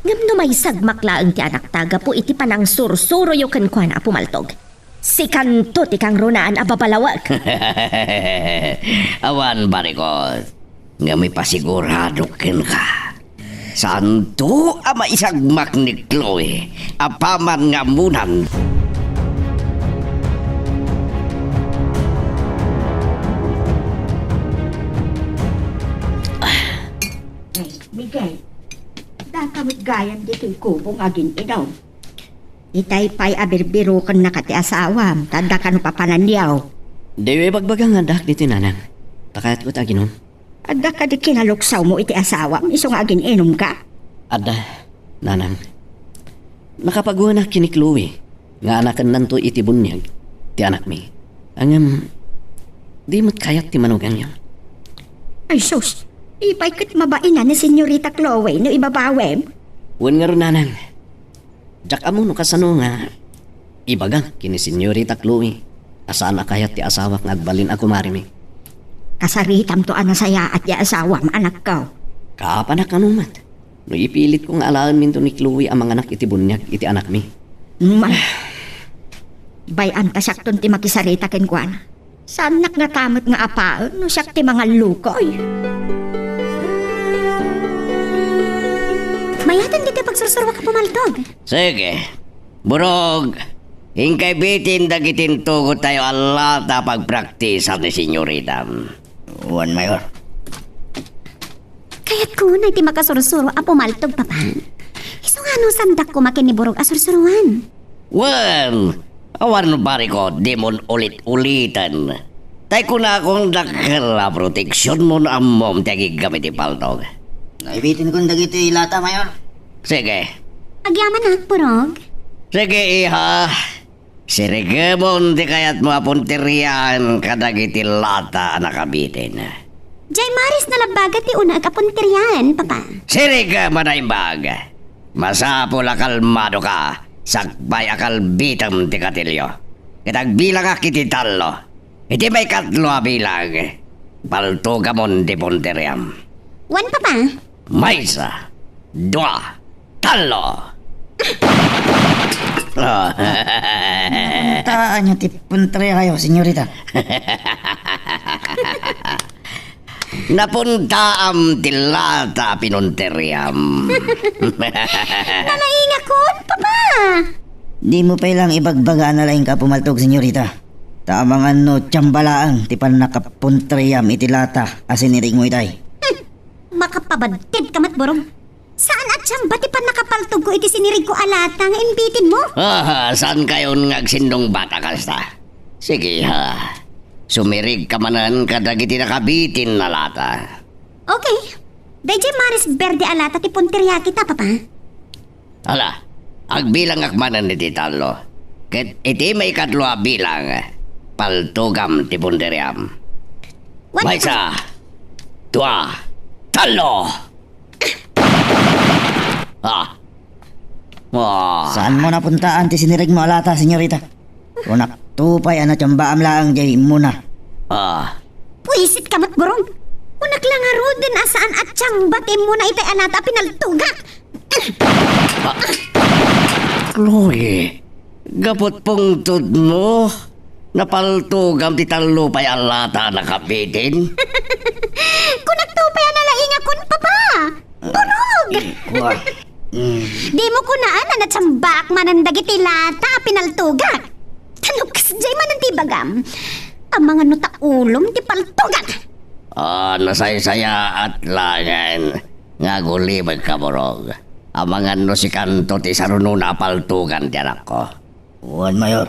Ngem no maisagmak laeng ti anakta gapu iti panangsursuroyo kenkuana a pumaltog, sikanto ti kangrunaan a babalawek. Awan barikot. Ngem ipasiguradok kenka, saanto a maisagmak ni Chloe apaman nga ammonan. Miguel, daka met gayam ditoy kubo nga agin-inom. Itay pay a birbirokennaka ti asawam, ta adda kano papananyo. Diyo ibagbaga nga addaak ditoy, nanang. Ta kayatko ti aginom. Adda kadi kinaluksawmo iti asawam isu nga agin-inumka? Adda, nanang. Nakapaguanak ken ni Chloe nga anakennanto iti buniag ti anakmi. Ngem, di met kayat ti manuganyo. Ay sus, ipay ket mabainan ni Senyorita Chloe no ibabawem? Wen ngarud, nanang. Diak ammo no kasano nga ibagak ken ni Senyorita Chloe a saan a kayat ti asawak nga agbalin a kumarimi. Kasaritamto a nasayaat ti asawam, anakko. Kaapanak kano met no ipilitko nga alaenminto ni Chloe a manganak iti buniag iti anakmi. Ma-, bay-am ta siakton ti makisarita kenkuana. Saannak ngata met nga apaen no siak ti mangallukoy. Mayaten ditoy pagsursuroak a pumaltog. Sige. Burog, inkay bitin dagiti intugottayo a lata a pagpraktisan ni Señorita. Wen, Mayor. Kayatko na iti makasursuro a pumaltog, Papa. Isu nga no sandak koma ken ni Burog a sursuroan. Wen, awan no barikot, dimon ulit-uliten. Tay kunakon dakkel a proteksionmo no ammom ti agigam iti paltog. Naibitinkon dagiti lata, Mayor. Sige. Agyamanak, Burog. Sige, iha. Sirigemon ti kayatmo a punterian kadagiti lata a nakabitin. Jay Maris nalabbaga ti unaek a punterian, Papa. Sirigemon a imbag. Masapul a kalmadoka, sakbay a kalbitem ti katilio. Ket agbilangak iti tallo. Iti maikatlo a bilang, paltugamon ti punteriam. Wen, Papa. Maysa, dua, tallo. Taanyo ti punteriayo, Señorita. Napuntaam ti lata a pinunteriam. Nalaingakon, Papa! Dimo pay lang ibagbaga a nalaingka a pumaltog, Señorita. Ta amangan no tiamba laeng ti pannakapunteriam iti lata a sinirigmo itay. Hmm. Makapabaddit ka met, Burog. Saan a tiamba ti pannakapaltogko iti sinirigko a lata nga imbitinmo? Ah, saankayon nga agsindungbat a kasta? Sige, ha. Sumirigka manen kadagiti nakabitin a lata. Okay. Daydiay Maris Berde a lata ti punteriak ita, Papa. Ala, agbilangak manen iti tallo. Ket iti maikatlo a bilang, paltugam ti punteriam. Wen, Papa. Maysa, dua, tallo! Ah. Ah. Saanmo napuntaan ti sinirigmo a lata, Señorita? Kunakto pay a natiambaam laeng diay immuna. Ah. Buisit ka met, Burog. Kunak la ngaruden a saan a tiamba ti immuna itay a lata a pinaltugak. Ah. Chloe, gapu ti pungtodmo, napaltugam ti tallo pay a lata a nakabitin? Kunakto pay a nalaingakon, Papa. Burog! Kua. Mm. Dimo kunaan a natiambaak manen dagiti lata a pinaltugak. Ta no kasdiay manen ti ibagam, amangan no ta ulom ti paltugak. Ah, nasaysayaat laengen nga agulibek ka, Burog. Amangan no sikanto ti sarunona a paltugan ti anakko. Wen, Mayor.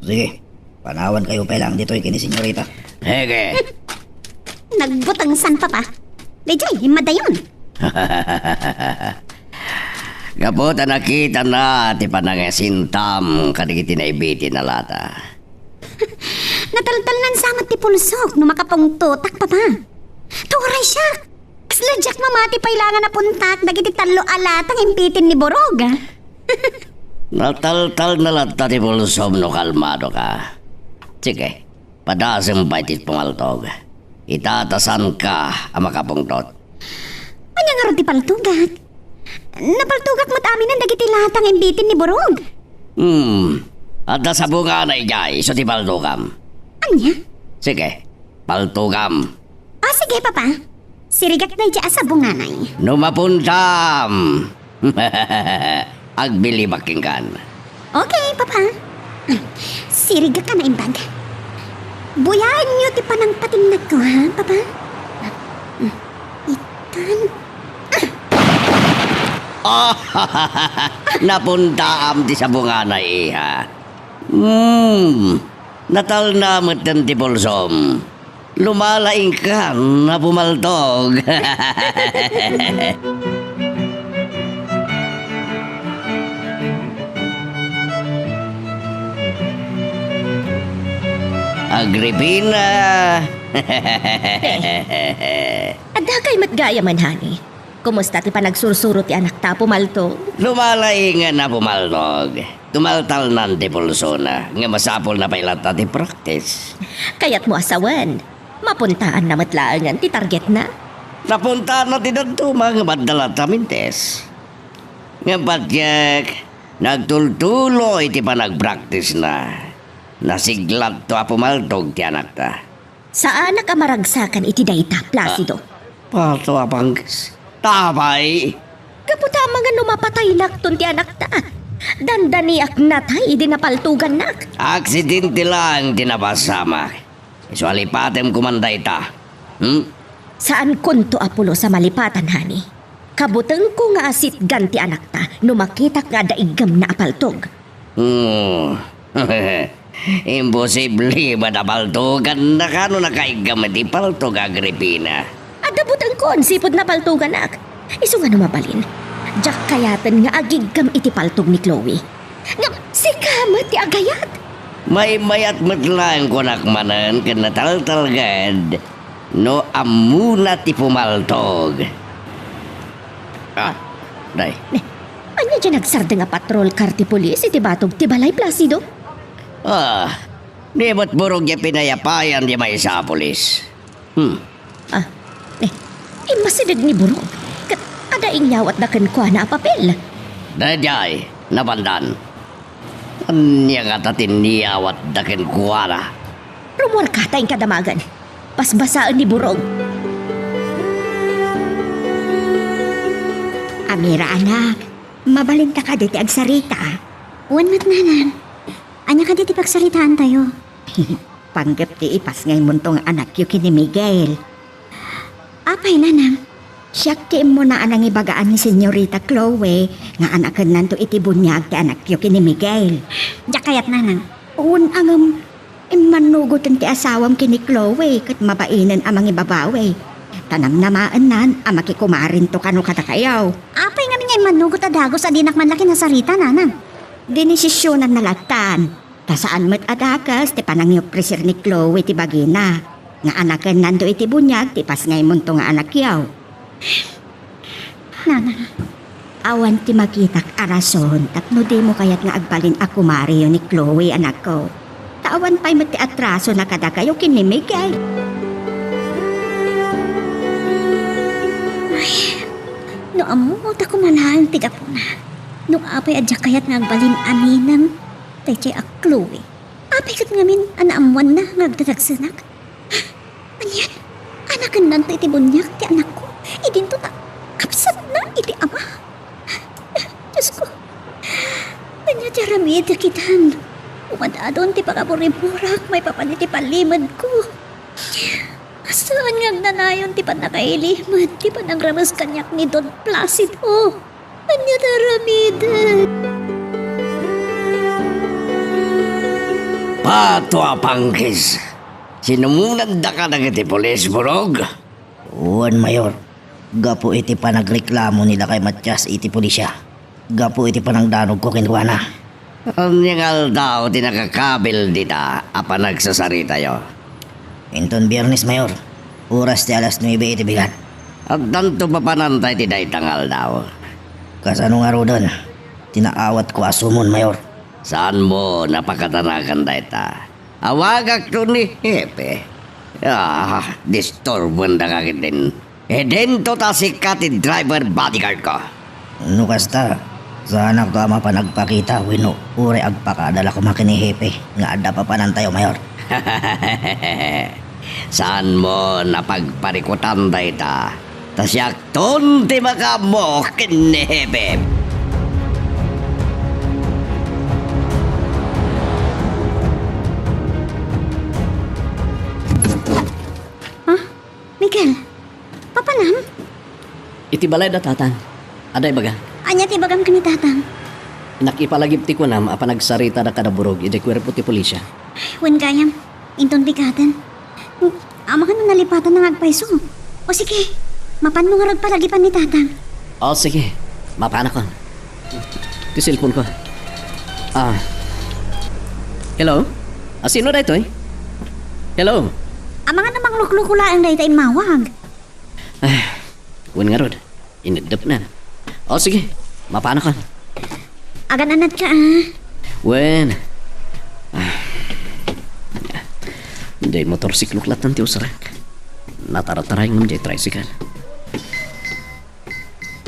Sige, panawankayo pay laeng ditoy ken ni Señorita. Sige. Nagbutengsan, Papa. Daydiay, immadayon. Gapu ta nakitana ti panangasintam kadagiti naibitin a lata. Nataltalnan sa met ti pulsok no makapungtotak, Papa. Turay siak. Kasla diak mamati pay la nga napuntak dagiti tallo a lata nga imbitin ni Burog. Nataltalna latta ti pulsom no kalmadoka. Sige, padasem pay ti pumaltog. Ita ta saanka a makapungtot. Ania ngarud ti paltugak? Napaltugak met aminen dagiti lata nga imbitin ni Burog. Hmm. Adda sabunganay idiay isu ti paltugam. Ania? Sige, paltugam. Ah, sige, Papa. Sirigak daydiay a sabunganay. No mapuntam, agbilibak kenkan. Okay, Papa. Sirigak a naimbag. Buyaenyo ti panangpatinnagko, ha, Papa? Itan. Ah, napuntaam ti sabunganay, iha. Hmm, natalna metten ti pulsom. Lumalaingkan a pumaltog. Agripina. Adda kay met gayam, honey. Kumusta ti panagsursuro ti anakta a pumaltog? Lumalaingen a pumaltog. Tumaltalnan ti pulsona, nga masapulna pay latta ti practice. Kayatmo a sawen, mapuntaanna met laengen ti targetna? Napuntaanna ti dadduma, ngem adda latta mintes. Ngem patiek, nagtultuloy ti panagpractice-na. Nasiglatto a pumaltog ti anakta. Saanak a maragsakan iti dayta, Placido. Ah, Pato a Pangkis. Tapay. Gapu ta amangan no mapataynakton ti anakta. Dandaniak natay idi napaltogannak. Aksidente laeng ti napasamak. Isu a lipatem koman dayta. Hmm? Saankonto a pulos a malipatan, honey. Kabutengko nga asitgan ti anakta no makitak nga adda iggamna a paltog. Hmm. Imposible met a paltogannaka no nakaiggam iti paltog, Agripina. Adda butengko sipud napaltoganak. Isu nga no mabalin, diak kayaten nga agiggam iti paltog ni Chloe. Ngem sika met ti agayat. Maymayat met laeng kunak manen ken nataltalged no ammona ti pumaltog. Ah, day. Ne, ania diay nagsardeng a patrol car ti pulis iti batog ti balay, Placido? Ah, di met burog diay pinayapayan diay maysa a pulis. Hmm. Ah, ne, immasideg ni Burog. Ket adda inyawatda kenkuana a papel. Daydiay, napandan. Ania ngata ti inyawatda kenkuana? Rummuarka ta inka damagen. Basbasaen ni Burog. Amira, anak, mabalinka kadi ti agsarita? Wen met, nanang. Ania kadi ti pagsaritaantayo? Panggep ti ipasngaymonto nga anakyo ken ni Miguel. Apay, nanang? Siak ti immuna a nangibagaan ni Senyorita Chloe nga anakennanto iti buniag ti anakyo ken ni Miguel. Diak kayat, nanang. Wen, ngem immannugoten ti asawam ken ni Chloe ket mabainen a mangibabawi. Ta namnamaennan a makikumarinto kano kadakayo. Apay ngamin nga immannugot a dagus a dinak man la kinasarita, nanang? Dinesisionanna lattan. Ta saan met a dakes ti panangiofreser ni Chloe ti bagina nga anakennanto iti buniag ti ipasngaymonto nga anakyo. Nanang. Awan ti makitak a rason tapno dimo kayat nga agbalin a kumariyo ni Chloe, anakko. Ta awan pay met ti atrasona kadakayo ken ni Miguel. Ay, no ammo ta kumalaeng ti gapuna. No apay a diak kayat nga agbalin a ninang daydiay a Chloe. Apay ket ngamin a naammoanna nga agdadagsenak? Anian? Anakennanto iti buniag ti anakko, idinto ta kabsatna iti ama? Diosko, ania ti aramidek itan? Umadadon ti pangaburiburak maipapan iti palimedko. Saan nga agnanayon ti pannakailimed ti panangrames kaniak ni Don Placido? Ania ti aramidek? Pato a pangkis! Sinumonandaka dagiti pulis, Burog? Wen, Mayor. Gapu iti panagreklamo ni Lakay Matias iti pulisya. Gapu iti panangdanogko kenkuana. Ania nga aldaw ti nakakabil dita a panagsasaritayo? Inton Biernes, Mayor. Oras ti alas nuebe iti bigat. Addanto papananta iti dayta nga aldaw. Kasano ngaruden ti naawatko a summon, Mayor? Saanmo a pakatanagan dayta? Awagakto ni Hepe. Ah, disturboendaka ketdin. Idinto ta sika ti driver bodyguard ko. No kasta, saanakto a mapan agpakita wenno uray agpakada la koma ken ni Hepe nga adda papanantayo, Mayor? Saanmo a pagparikutan dayta? Ta siakton ti makaammo ken ni Hepe. Ah, Miguel, papanam? Iti balay da tatang. Adda ibaga. Ania ti ibagam ken ni tatang? Nakipalagip ti kunam a panagsaritada kada Burog iti kuerpo ti pulisya. Wen gayam, inton bigaden. Amangan no nalipatan nga agpayso. O sige, mapanmo ngarud palagipan ni tatang. O sige, mapanakon. Ti cellphone ko. Ah. Hello? Ah, sino daytoy? Hello? Amangan no manglukluko laeng dayta immawag. Ah, wen ngarud, ineddepna. O sige, mapanakon. Agan-anadka, ah. Wen. Ah. Diay motorsiklok lattan ti usarek. Natarataray ngem diay tricycle.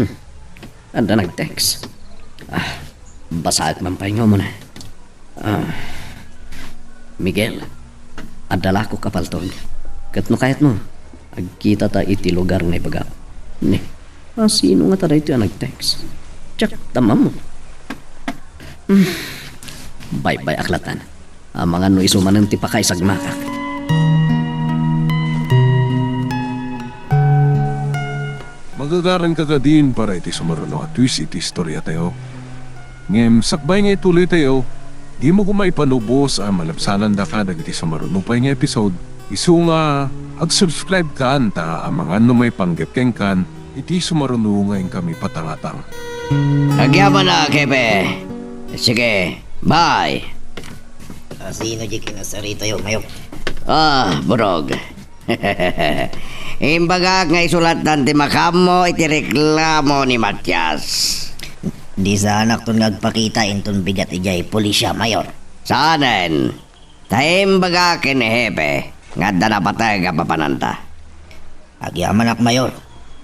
Hmm. Adda nag-text. Ah, basaek man pay nga umuna. Ah, Miguel, adda la kok a paltog. Ket no kayatmo, agkitata iti lugar nga ibagak. Ni, a sino ngata daytoy a nag-text? Check ta mammo. Baybay-ak latan. Amangan no isu manen ti pakaisagmakak. Magagaranka kadin para iti sumaruno a twist iti istoriatayo. Ngem sakbay nga ituloytayo, dimo koma ipanubos a malabsanandaka dagiti sumaruno pay nga episode. Isu nga ag-subscribe kan ta amangan no maipanggep kenkan iti sumaruno nga inkami patangatang. Agyamanak, Hepe. Sige, bye. A, sino di kinasaritayo, Mayor? Ah, Burog. Imbagak nga isu lattan ti makaammo iti reklamo ni Matias. Di saanakton nga agpakita inton bigat idiay pulisya, Mayor. Saanen? Ta imbagak ken ni Hepe nga adda napateg a papananta. Agyamanak, Mayor,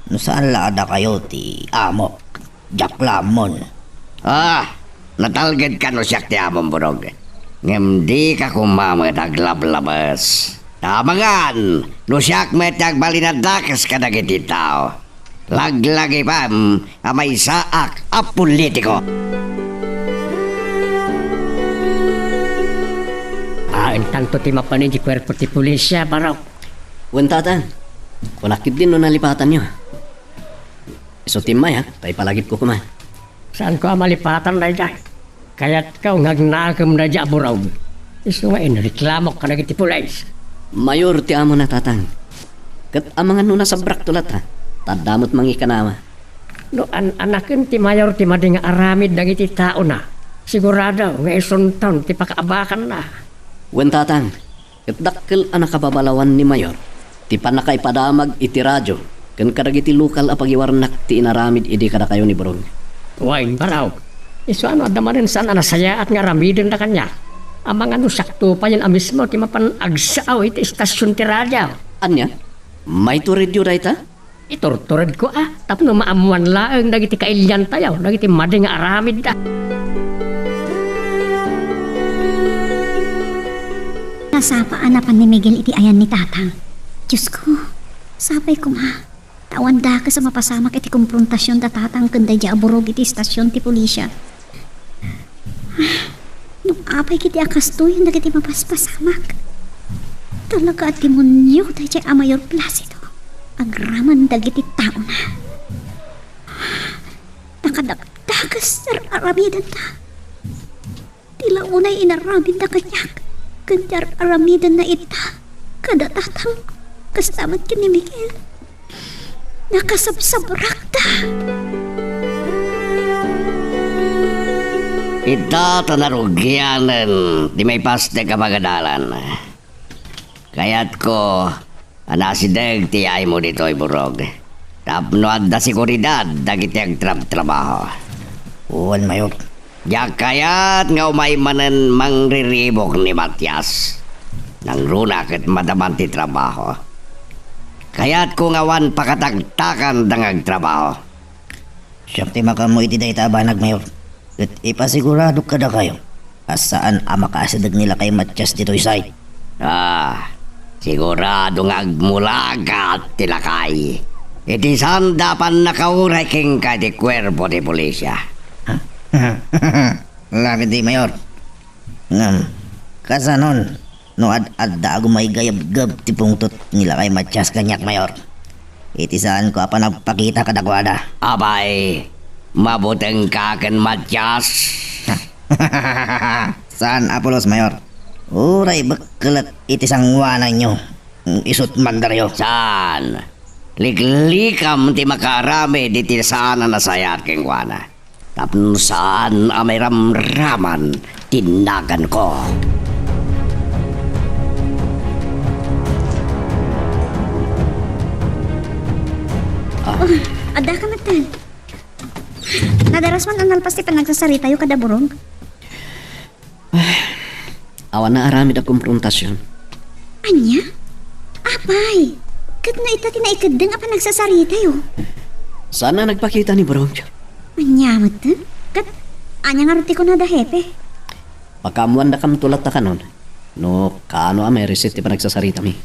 no saan la a dakayo ti amok, diak la ammon. Ah, natalgedka no siak ti amom, Burog. Ngem dika koma met aglablabes. Ta amangan no siak met ti agbalin a dakes kadagiti tao. Laglagipem a maysaak a politiko. Awan tanto ti mapan iti kuerpo ti pulisya, Barok. Wen, Tatang. Kunak ketdin no nalipatanyo. Isu ti immayak, ta ipalagipko koma. Saanko a malipatan daydiay. Kayatko nga agnakem daydiay a Burog. Isu nga inreklamok kadagiti pulis. Mayor ti amona, Tatang. Ket amangan no nasabrakto latta, ta adda met mangikanawa. No an-anaken ti Mayor ti madi nga aramid dagiti taona, sigurado nga isunton ti pakaabakanna. Wen, Tatang, ket dakkel a nakababalawan ni Mayor ti pannakaipadamag iti radio ken kadagiti lokal a pagiwarnak ti inaramid idi kadakayo ni Burog. Wen, Barok. Isu a no adda manen saan a nasayaat nga aramidenda kaniak, amangan no siakto payen a mismo ti mapan agsao iti istasion ti radio. Ania? Maituredyo dayta? Iturturedko a tapno maammoan laeng dagiti kailiantayo, dagiti madi nga aramidda. Nasapa a napan ni Miguel iti ayan ni Tatang. Diosko, sapay koma. Ta awan dakes a mapasamak iti komprontasion da Tatang ken daydiay a Burog iti istasion ti pulisya. No apay ketdi a kastoyen dagiti mapaspasamak? Talaga a demonio daydiay a Mayor Placido agraman dagiti taona. Nakadakdakes ti ar-aramidenda. Ti la unay inaramidna kaniak ken ti ar-aramidenna ita kada Tatang, kasta met ken ni Miguel. Nakasabsabrakda. Ita ta narugianen ti maipastek a pagadalan. Kayatko a nasideg ti yaymo ditoy, Burog, tapno adda seguridad dagiti agtrabtrabaho. Wen, Mayor. Diak kayat nga umay manen mangriribuk ni Matias. Nangruna ket madaman ti trabaho. Kayatko nga awan pakatagtakanda nga agtrabaho. Siak ti makaammo iti dayta a banag, Mayor. Ket ipasiguradok kadakayo a saan a makaasideg ni Lakay Matias ditoy site. Ah, sigurado nga agmulagat ti lakay iti saanda a pannakauray kenka iti kuerpo ti pulisya. Lakay ti Mayor. Ngem, kasanon no ad-adda a gumaygayabgab ti pungtot ni Lakay Matias kaniak, Mayor, iti saanko a panagpakita kadakuada? Apay, mabutengka ken Matias? Saan a pulos, Mayor. Uray bekkelet iti sanguananyo, isut' mandaryo. Saan? Liklikam ti makaaramid iti saan a nasayaat kenkuana. Tapno saan a mairamraman ti naganko. Ah. Oh, adda ka met. Nadaras man a nalpas ti panagsasaritatayo kada Burog. Awan naaramid a komprontasion. Ania? Apay, ket no ita ti naikeddeng a panagsasaritayo? Saan a nagpakita ni Burog. Ania met? Ket ania ngarud ti kunada, Hepe? Pakaammoandakamto latta kanon no kaano a maireset ti panagsasaritami.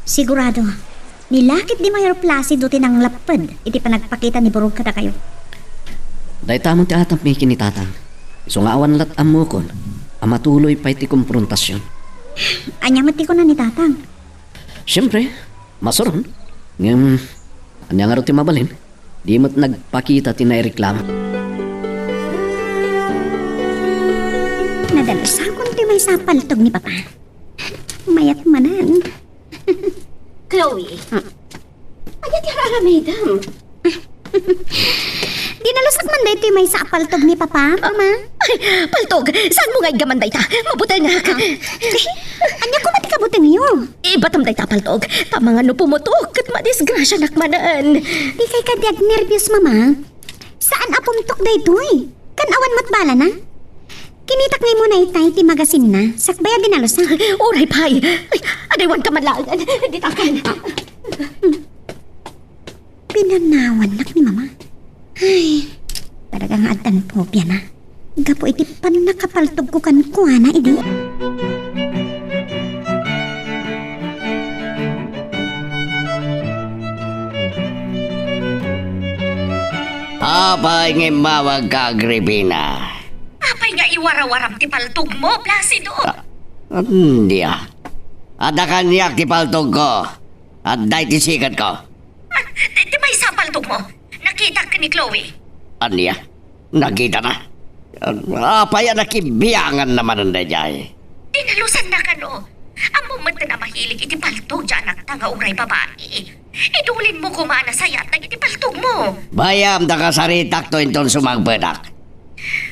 Sigurado, ni la ket ni Mayor Placido ti nanglapped iti panagpakita ni Burog kadakayo. Dayta met ti atapmi ken ni Tatang. Isu nga awan lat ammokon a matuloy pay ti komprontasion. Ania met ti kuna ni Tatang? Siempre, masuron. Ngem, ania ngarud ti mabalin? Di met nagpakita ti naireklamo. Nadalusakon ti maysa a paltog ni Papa. Mayat manen. Chloe, hmm, ania ti ar-aramidem? Dinalusak man daytoy maysa a paltog ni Papa, Mama. Ay, paltog! Saanmo nga iggaman dayta? Mabutengak! Ah. Ania koma ti kabutengyo? Ibatam dayta a paltog. Ta amangan no pumutok ket madisgrasianak manen. Dikay kadi agnerbios, Mama. Saan a pumtok daytoy. Kan awan met balana. Kinitak ngay muna itay ti magasinna, sakbay a dinalusak. Uray pay. Ay, adaywanka man laengen. Ditakan. Pinanawannak ni Mama. Ay, talaga nga addan popiana. Gapu iti pannakapaltogko kenkuana idi. Apay nga immawagka, Agripina? Apay nga iwarawaram ti paltogmo, Placido? Ah, ania? Adda kaniak ti paltogko. Adda iti siketko. Ah, ti, ti maysa a paltogmo. Nakitak ken ni Chloe. Ania? Nakitana? Ah, apay a nakibianganna manen daydiay? Dinalusanna kano. Ammom metten a mahilig iti paltog ti anakta nga uray babai. Idulinmo koma a nasayat dagiti paltogmo. Bayam ta kasaritakto inton sumangpetak.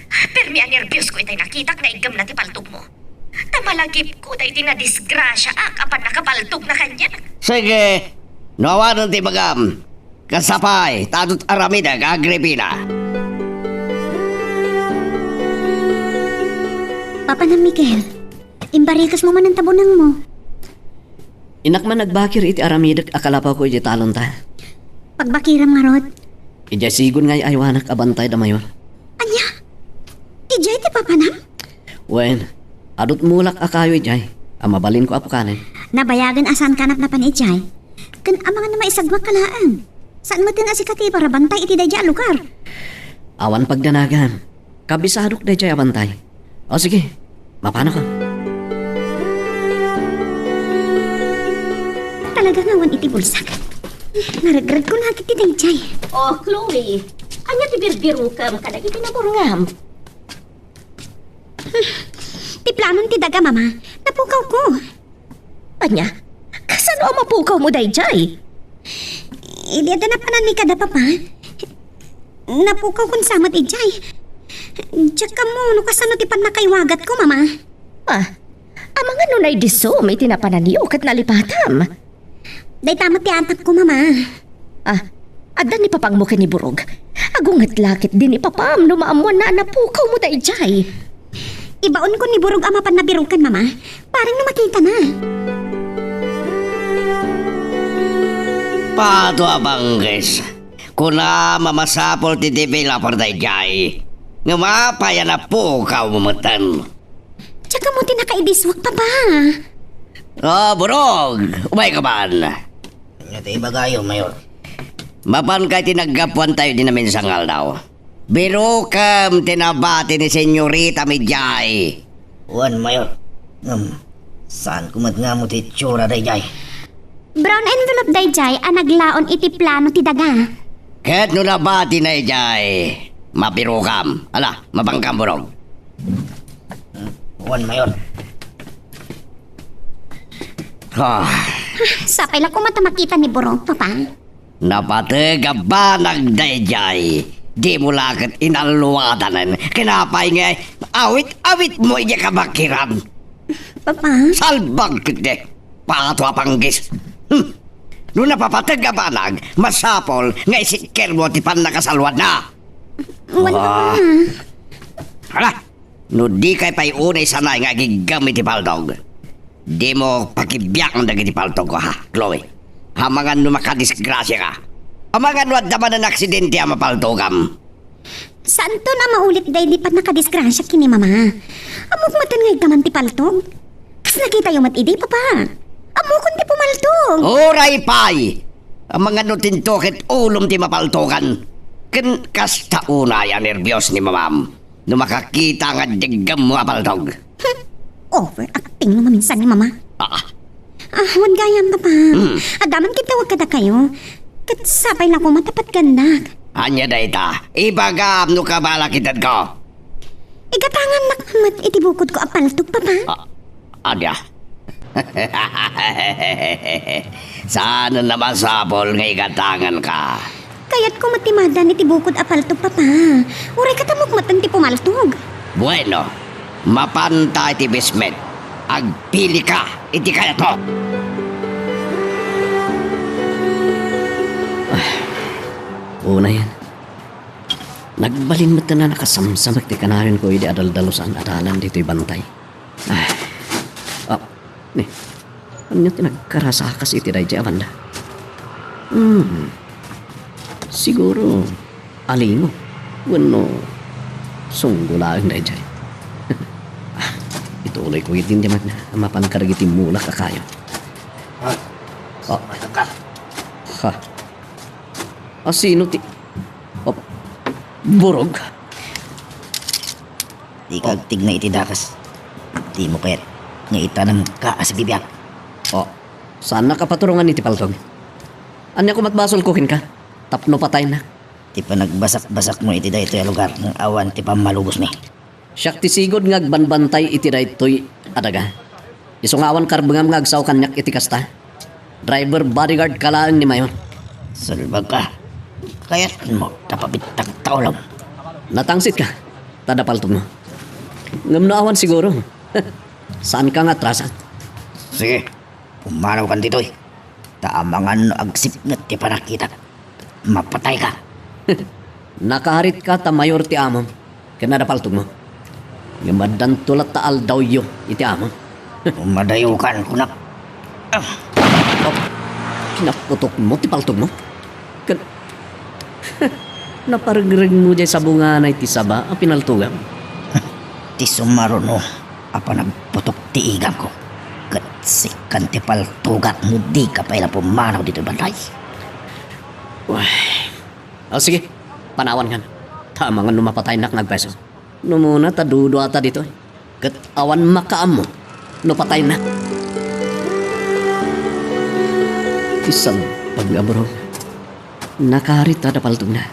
Permi a nerbios ko itay nakitak nga iggemna ti paltogmo. Ta malagipko daydi nadisgrasiaak a pannakapaltogna kaniak. Sige, no awanen ti ibagam, kasta pay, ta adu't aramidek, Agripina. Papanam, Miguel, imbarikesmo manen ta bunangmo. Innak man nagbakir iti aramidek a kalapawko iti talonta. Pagbakiram ngarud? Idiay sigun nga ay-aywanak a bantay da Mayor. Ania? Idiay ti papanam? Wen, adu't mulak a kayo idiay, a mabalinko a pukanen. Nabayagen a saanka napnapan idiay. Ken amangan no maisagwakka laeng. Saan metten a sika ti iparabantay iti daydiay a lugar. Awan pagdanagan. Kabisadok daydiay a bantay. O sige, mapanakon. Talaga nga awan iti bulsak. Naregregko na ket ti daydiay. O, Chloe, ania ti birbirukem kadagiti naburnam? Ti planon ti daga, Mama. Napukawko. Ania? Kasano a mapukawmo daydiay? Idi adda napananmi kada Papa, napukawkon sa met idiay. Diak ammo no kasano ti pannakaiwagatko, Mama. Ah, amangan no naidisum iti napananyo ket nalipatam. Dayta met ti atapko, Mama. Ah, adda ni papangmo ken ni Burog. Agunget la ketdi ni papam no maammoanna a napukawmo daydiay. Ibaonko ni Burog a mapan nabiruken, Mama. Bareng no makitana. Pato a bangges. Kunam a masapul ti developer daydiay. Ngem apay a napukawmo metten? Diak ammo ti nakaidiswak, Papa. O, Burog, umayka man. Ania ti ibagayo, Mayor? Mapanka iti naggapuantayo idi naminsan nga aldaw. Birukem ti nabati ni Senyorita Midiay. Wen, Mayor. Ngem, saanko met nga ammo ti itsura daydiay. Brown envelope daydiay a naglaon iti plano ti daga. Ket no nabatina idiay, mabirukam. Ala, mapankam, Burog. Wen, Mayor. Ah. Sapay la koma ta makita ni Burog, Papa. Napateg a banag daydiay. Dimo la ket inalluadanen. Ken apay nga awit-awitmo idiay kabakiran. Papa? Salbag ketdi. Pato a panggis. Hmm. No napapateg a banag, masapul nga isikkermo ti pannakasaluadna. Wen, Papa. Hala! No dikay pay unay sanay nga agiggam iti paltog, dimo pakibiangan dagiti paltogko, ha, Chloe? Amangan no makadisgrasiaka. Amangan no adda manen aksidente a mapaltogam. Saanton a maulit daydi pannakadisgrasia ken ni Mama. Ammok metten nga iggaman ti paltog. Kas nakitayo met idi, Papa. Ammokon ti pumaltog. Uray pay! Amangan no tinto ket ulom ti mapaltogan. Ken kasta unay a nerbios ni Mamam. no makakita nga deggemmo a paltog. Hmm. Overacting no maminsan ni Mama. Ah. Ah, wen gayam, Papa. Hmm. Adda man ket tawag kadakayo. Ket sapay la koma ta patgannak. Ania dayta? Ibagam no kabala kitadko. Igatangannak met iti bukodko a paltog, Papa. Ah, ania? Saan a masapul nga igatanganka? Kayatko met ti maaddaan iti bukod a paltog, Papa. Uray katammok metten ti pumaltog. Bueno, mapanta iti bismet. Agpilika iti kayatmo. Ah, unayen. Nagbalin met a nakasamsamek ti kanayon ko idi adaldalusan a dalan ditoy bantay. Ah. Ah, ni, ania ti nagkarasakas iti daydiay a banda? Hmm. Siguro, alimo. Wenno, sunggo laeng daydiay. Ah, ituloy ko iti diay met a mapan kadagiti mulak a kayo. Ah. Ah. Ha. A sino ti, op, burog? Dika agtigna iti dakes. Dimo kayat nga itanamka a sibibiag. O, saannak a paturongan iti paltog? Ania koma ti basolko kenka? Tapno pataynak. Ti panagbasakbasakmo iti daytoy a lugar nga awan ti pammalubosmi. Siak ti sigud nga agbanbantay iti daytoy a daga. Isu nga awan karbengam nga agsao kaniak iti kasta. Driver bodyguardka laeng ni Mayor. Salbagka. Kayatmo ta pabittak ta ulom. Natangsitka ta adda paltogmo. Ngem no awan siguro, saanka nga atrasan. Sige, pumanawkan ditoy. Ta amangan no agsipnget ti pannakitak, mapatayka. Nakaritka ta mayor ti amom, ken adda paltogmo. Ngem addanto latta aldawyo iti amom. Madayokan, kunak. Ah! Oh, kinaputokmo ti paltogmo? Ken naparregregmo diay sabunganay ti saba a pinaltogam? Ti sumaruno a panagputok ti igangko, ket sikkan ti paltogak no dika pay la pumanaw ditoy bantay. Uy. O, sige, panawankan. Ta amangan no mapataynak nga agpayso. No umuna ta duduata ditoy. Ket awan makaammo no pataynak. Ti salbag a burog. Nakarit adda paltogna.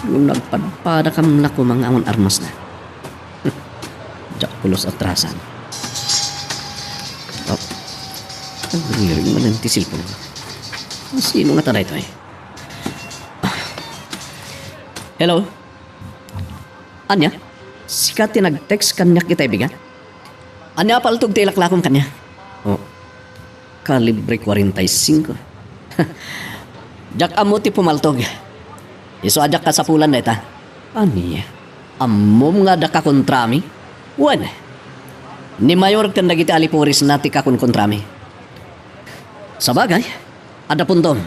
Ngem nagpadpadakam la koma nga awan armasna. Diak pulos atrasan. Oh. Nagriring manen ti cellphone. Sino ngata daytoy? Hello? Ania? Sika ti nag-text kaniak ita, bigat? Ania a paltog ti ilaklakom kaniak? Oh. Kalibre kuarenta y singko. Diak ammo ti pumaltog. Isu a diak kasapulan dayta. Ania? Ammom nga adda kakontrami? Wen, ni Mayor ken dagiti alipurisna ti kakonkontrami. Sabagay, adda puntom.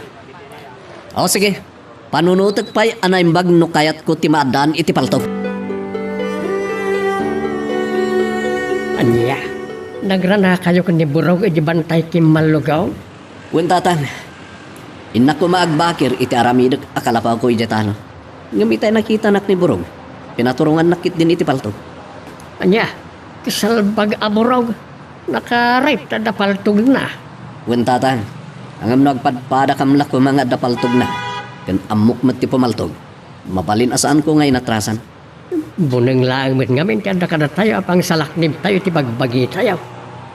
O, sige. Panunotek pay a naimbag no kayatko ti maaddaan iti paltog. Ania? Nagranakayo ken ni Burog iti bantay kimmallugaw? Wen, Tatang. Innak koma agbakir iti aramidek a kalapawko idiay talo. Ngem itay nakitanak ni Burog, pinaturongannak ketdin iti paltog. Ania? Ti salbag a Burog? Nakarit adda paltogna. Wen, Tatang, ngem no agpadpadakam la koma nga adda paltogna, ken ammok met ti pumaltog, mabalin a saanko nga inatrasan. Buneng laeng met ngamin ti adda kadatayo a pangsalaknibtayo iti bagbagitayo.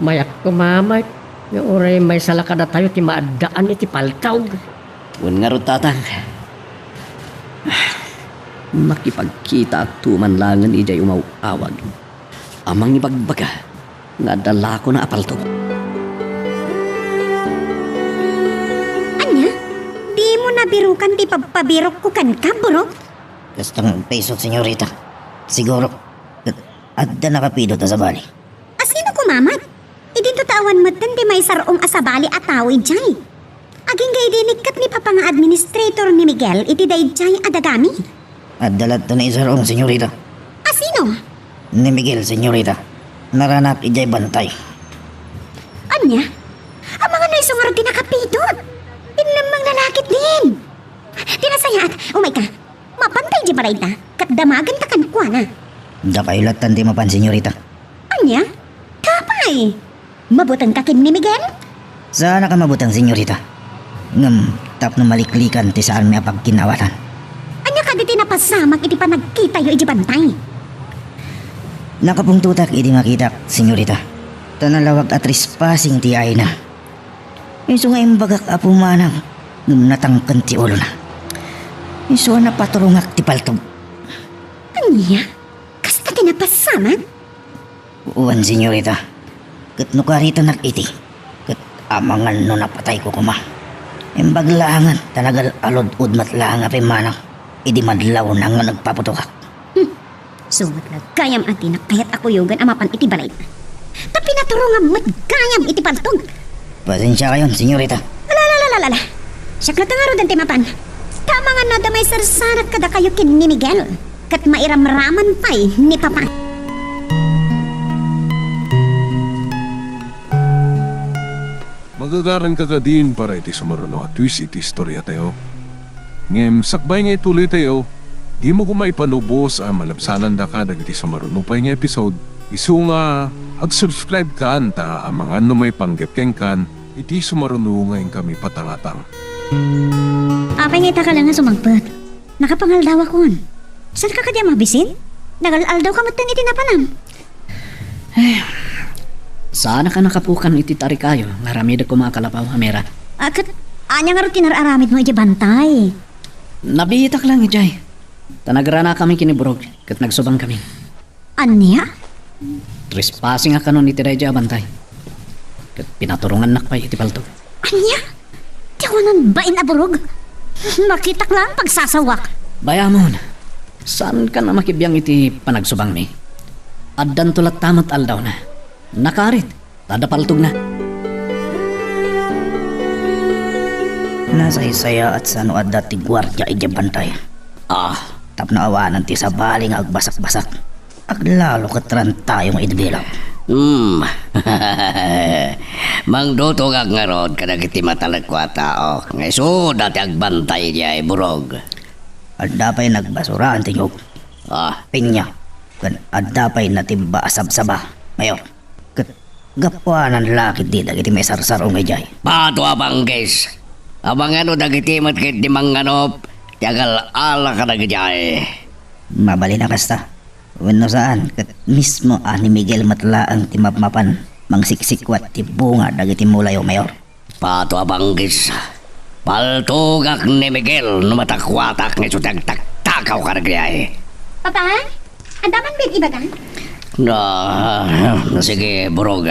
Mayat koma met nga uray maisala kadatayo ti maaddaan iti paltog. Wen ngarud, Tatang, makipagkitaakto man laengen idiay umaw-awag a mangibagbaga nga adda lakona a paltog. Ania? Dimo nabirukan ti pagpabirokko kenka, Burog? Kasta nga agpayso, senyorita. Siguro, adda nakapidot a sabali. A sino koma met? Idinto ta awan metten ti maisar-ong a sabali a tao idiay. Agingga idi nikket ni Papa nga administrator ni Miguel iti daydiay a dagami. Adda latta naisar-ong, senyorita. A sino? Ni Miguel, senyorita. Naranak idiay bantay. Ania? Amangan no isu ngarud ti nakapidot. Inlemmengna la ketdin. Ti nasayaat, umayka. Mapanta idiay balay ta, ket damagenta kan kuana. Dakayo lattan ti mapan, senyorita. Ania? Apay? Mabutengka ken ni Miguel? Saanak a mabuteng, senyorita. Ngem tapno maliklikan ti saanmi a pagkin-awatan. Ania kadi ti napasamak iti panagkitayo iti bantay? Nakapungtotak idi makitak, senyorita. Ta nalawag a trespassing ti ayna. Isu nga imbagak a pumanag, ngem natangken ti ulona. Isu a napaturongak ti paltog. Ania? Kasta ti napasamak? Wen, senyorita. Ket no karitanak iti, ket amangan no napatayko koma. Imbag laengen ta nagal-alud-ud met laeng a pimmanang idi madlawna nga nagpaputokak. Hmm. Sumat la gayam a dinak kayat a kuyogan a mapan iti balay. Ta pinaturongam met gayam iti paltog. Pasensiakayon, senyorita. Ala, ala, ala, ala, ala. Siak latta ngaruden ti mapan. Ta amangan no adda maisarsarek kadakayo ken ni Miguel. Ket mairamraman pay ni Papa. Magagaranka kadin para iti sumaruno a twist iti istoriatayo. Ngem sakbay nga ituloytayo, dimo koma ipanubos a malabsanandaka dagiti sumaruno pay nga episode, isu nga ag-subscribekan ta amangan no maipanggep kenkan iti sumaruno nga inkami patangatang. Apay nga ita ka la nga sumangpet? Nakapangaldawakon. Saanka kadi a mabisin? Nagal-aldawka metten iti napanam. Eh, saanak a nakapukan iti tarikayo nga aramidek koma a kalapaw, Amira. Ah, ket ania ngarud ti nar-aramidmo idiay bantay? Nabiitak laeng idiay. Ta nagranakami ken ni Burog ket nagsubangkami. Ania? Trespassingak kanon iti daydiay a bantay. Ket pinaturongannak pay iti paltog. Ania? Ti awanan bain a Burog? Makitak laeng pagsasawak. Bayamon, saankan a makibiang iti panagsubangmi. Addanto latta met aldawna. Nakarit, ta adda paltogna. Nasaysayaat sa no adda ti guardia idiay bantay. Ah. Tapno awanan ti sabali nga agbasakbasak. Aglalo ket rantayo nga idbilak. Hmm. Mangdutongak ngarud kadagiti matalekko a tao nga isuda ti agbantay idiay Burog. Adda pay nagbasuraan ti nyog. Ah. Pinya. Ken adda pay natimba a sabsaba, Mayor. Ket gapuanan la ketdi dagiti maisarsaruno idiay. Pato a banggis! Amangan no dagiti met ketdi mangnganup ti agal-ala kadagijay. Mabalin a kasta. Wenno saan, ket mismo a ni Miguel met laeng ti mapmapan mangsiksikwat ti bunga dagiti mulayo, Mayor. Pato a banggis. Paltogak ni Miguel no matakuatak nga isu ti agtaktakaw kadagijay. Papa, adda man biit ibaga? Na, na, sige, Burog.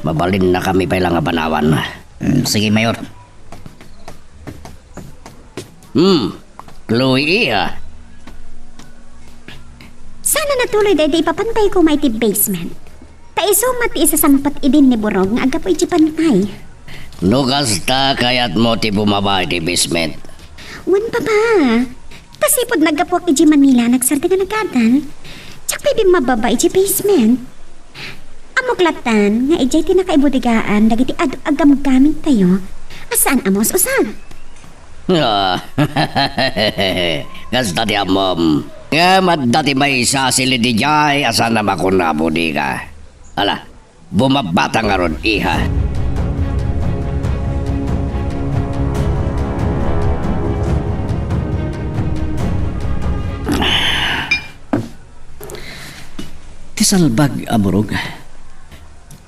Mabalinnakami pay la nga banawan. Mm, sige, Mayor. Hmm, Chloe, iha. Saan a natuloy daydi ipapantay koma iti basement. Ta isu met ti isasangpet idin ni Burog nga aggapu iti bantay. No kasta, kayatmo ti bumaba iti basement? Wen, Papa. Ta sipud naggapuak iti Manila, nagsardeng a nag-adal. Diak pay bimmababa iti basement. Ammok lattan nga idiay ti nakaibudegaan dagiti adu a gamgamitayo a saan a maus-usa. Ah, kasta ti ammom. Ngem adda ti maisasilid idiay a saan a makuna a bodega. Ala, bumabata ngarud, iha. Ti salbag a Burog.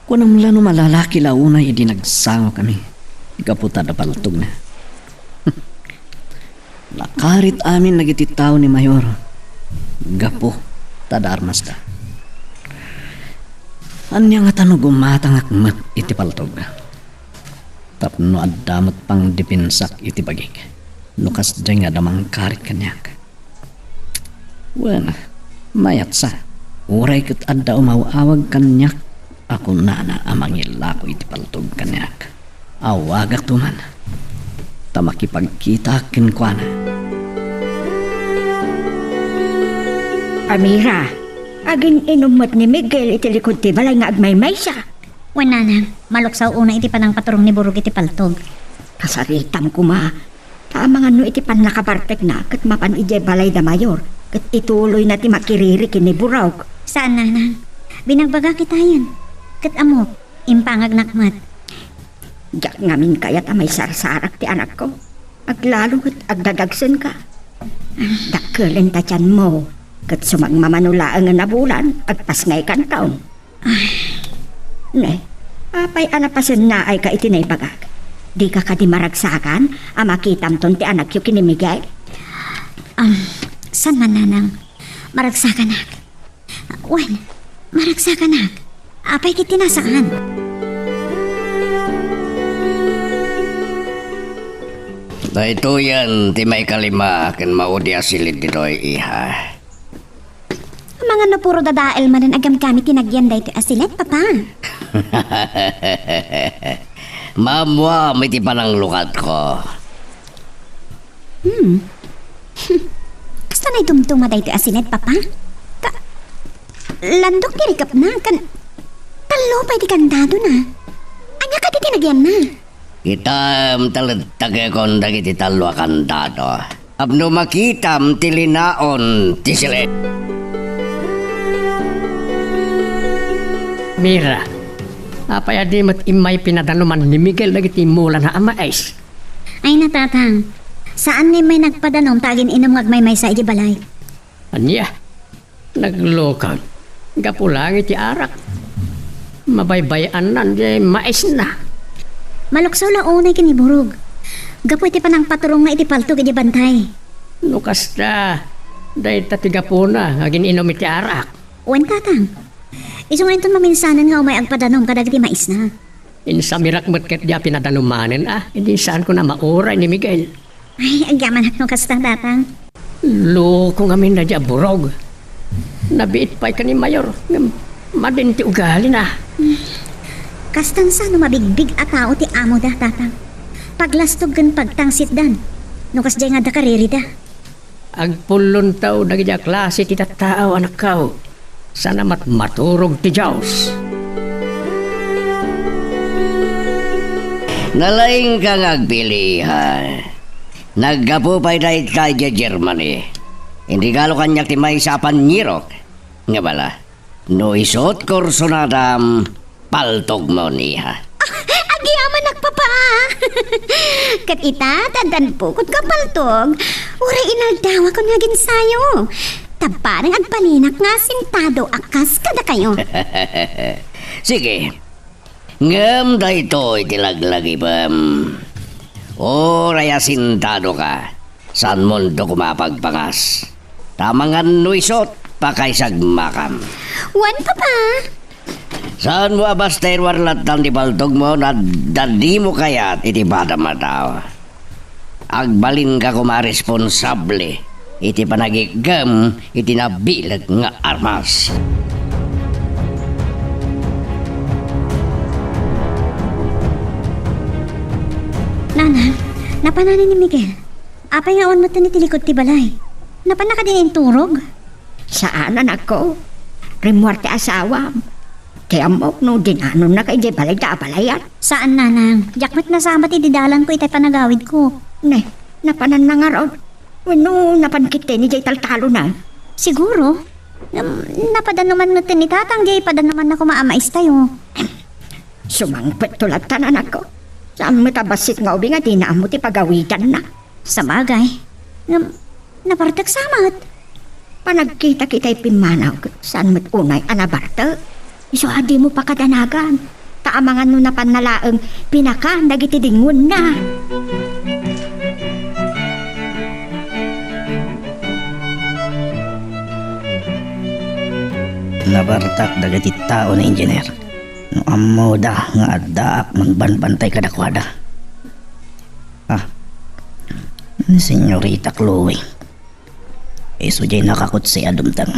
Kunam la no malalaki la unay idi nagsangokami gapu ta adda paltogna. Nakarit amin dagiti tao ni Mayor gapu ta adda armasda. Ania ngata no gumatangak met iti paltog? Tapno adda met pangdepensak iti bagik no kasdiay nga adda mangkarit kaniak. Wen, mayat sa, uray ket adda umaw-awag kaniak a kunana a mangilako iti paltog kaniak. Awagakto man, ta makipagkitaak kenkuana. Amira, agin-inum met ni Miguel iti likod ti balay nga agmaymaysa. Wen, nanang, maluksaw unay iti panangpaturong ni Burog iti paltog. Kasaritam koma, ta amangan no iti pannakabartekna ket mapan idiay balay da Mayor, Ket ituloyna ti makiriri ken ni Burog. Saan, nanang. Binagbagak itayen. Ket ammok, impangagnak met. Diak ngamin kayat a maisarsarak ti anakko. Aglalo ket agdadagsenka. Dakkel ta tianmo, ket sumagmamano laengen a bulan, agpasngaykanton. Ay. Ne, apay a napasennaayka iti naibagak? Dika kadi maragsakan a makitamton ti anakyo ken ni Miguel? Am, saan man, nanang. Maragsakanak. Wen, maragsakanak. Apay ket ti nasaan? Daytoyen ti maikalima ken maudi a silid ditoy, iha. Amangan no puro dadael manen a gamgamit ti nagyan daytoy a silid, Papa. Maammoam iti pananglukatko. Hmm. Kasta naidumduma daytoy a silid, Papa. Ta, landok ti rikepna, ken tallo pay ti kandadona. Ania kadi ti nagyanna? Kitaem ta lettagekon dagiti tallo a kandado tapno makitam ti linaon ti silid. Mira, apay a di met immay pinadanuman ni Miguel dagiti mulana a mais? Ay, natatang. Saan nga immay nagpadanom ta agin-inom nga agmaymaysa iti balay. Ania? Naglukag. Gapu laeng iti arak. Mabaybay-annan diay maisna. Maluksaw la unay ken ni Burog. Gapu iti panangpaturongna iti paltog iti bantay. No kasta, dayta ti gapuna nga agin-inom iti arak. Wen, tatang. Isu nga inton maminsanen nga umay agpadanom kadagiti maisna. Insamirak met ketdi a pinadanumanen a, idi saanko a mauray ni Miguel. Ay, agyamanak no kasta, tatang. Loko ngamin daydi a Burog. Nabiit pay ken ni Mayor, ngem madi ti ugalina. Kastan sa no mabigbig a tao ti amoda, tatang. Paglastog ken pagtangsitdan. No kasdiay nga adda karirida. Agpullontaw dagiti a klase ti tattao, anakko. Saan a mat-, maturog ti Dios. Nalaingka nga agpili, ha? Naggapu pay dayta idiay Germany. Inregalo kaniak ti maysa a panirok. Nga bala, no isut' kursunadam, paltogmon, iha. Ah, agyamanak, Papa! Ket ita, ti addan pukotko a paltog, uray inaldawakon nga aginsayo. Ta bareng agbalinak nga asintado a kas kadakayo. Sige. Ngem daytoy ti laglagipem. Uray asintado ka, saanmon koma a pagpangas. Ta amangan no isut', pakaisagmakam. Wen, Papa. Saanmo a basta iruar latta ti paltogmo no adda dimo kayat iti padam a tao. Agbalinka koma a responsable iti panagikkem iti nabileg nga armas. Nana, napanan ni Miguel. Apay nga awan met iti likod ti balay? Napanna kadin inturog? Saan, anakko. Rimmuar ti asawam. Ti ammok no dinanonnaka idiay balay ta abalayan. Saan, nanang. Diak met nasabat idi dalanko itay panagawidko. Ne, napananna ngarud? Wenno napan ketdi idiay taltalona? Siguro. Ngem, napadanuman met ni tatang diay padanumanna koma a maistayo. Sumangpetto latta, anakko. Saan met a bassit nga ubing a dina ammo ti pagawidanna. Sabagay. Ngem, nabartek sa met. Panagkitak itay pimmanaw ket saan met unay a nabartek. Isu a dimo pakadanagan. Ta amangan no napanna laeng pinakan dagiti dingwenna. Nabartak dagiti tao ni Engineer. No ammoda nga addaak, manbanbantay kadakuada. Ah, ni Senyorita Chloe. Isu diay nakakutsi a dumteng.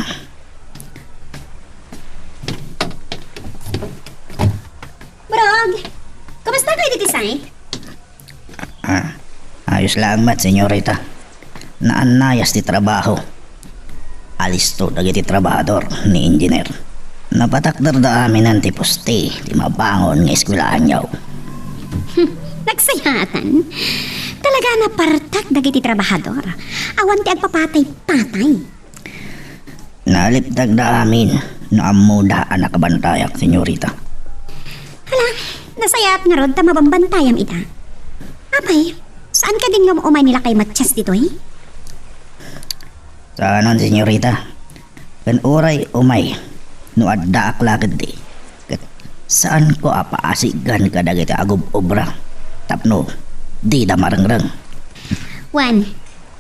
Brog, kumusta kayo diti site? Ah, ayos laeng met, senyorita. Naannayas ti trabaho. Alisto dagiti trabahador ni Engineer. Napatakderda aminen ti poste ti mabangon nga eskwelahanyo. Hmm, nagsayaatan. Talaga napartak dagiti trabahador. Awan ti agpapatay-patay. Nalipdakda amin no ammoda a nakabantayak, senyorita. Hala, nasayaat ngarud ta mabambantayam ita. Apay, saan kadi nga umay ni lakay Matias ditoy? Saanen, senyorita. Ken uray umay no addaak la ketdi, ket saanko a paasigan kadagiti agub-obra tapno dida marengreng. Wen,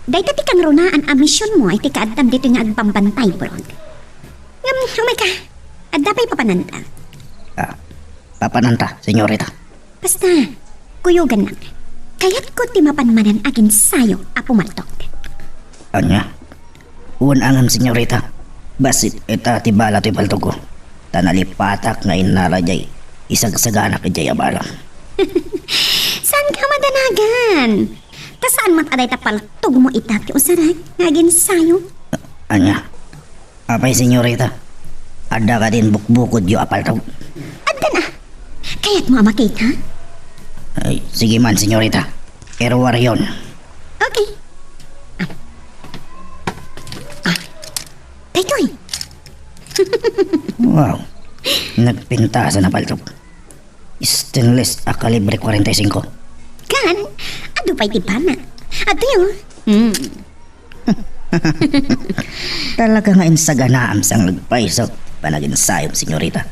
dayta ti kangrunaan a misionmo iti kaaddam ditoy nga agbambantay, Burog. Ngem, umayka, adda pay papananta? Ah, papananta, senyorita. Basta, kuyogannak. Kayatko ti mapan manen aginsayo a pumaltog. Ania? Wen a ngem, senyorita. Bassit ita ti bala ti paltogko. Ta nalipatak nga innala diay isagsaganak idiay a bala. Saanka madanagan? Ta saan met a dayta paltogmo ita ti usarek nga aginsayo? Ania? Apay, senyorita? Adda kadin bukbukodyo a paltog? Adda na. Kayatmo a makita? Ay, sige man, senyorita. Iruaryon. Okay. Ah. Ah. Daytoy. Wow. Nagpintasan a paltog. Stainless a kalibre kwarenta y singko. Kan, adu pay ti bana. Adtoy, oh. Hmm. Talaga nga insaganaam sa nga agpayso panaginsayom, senyorita.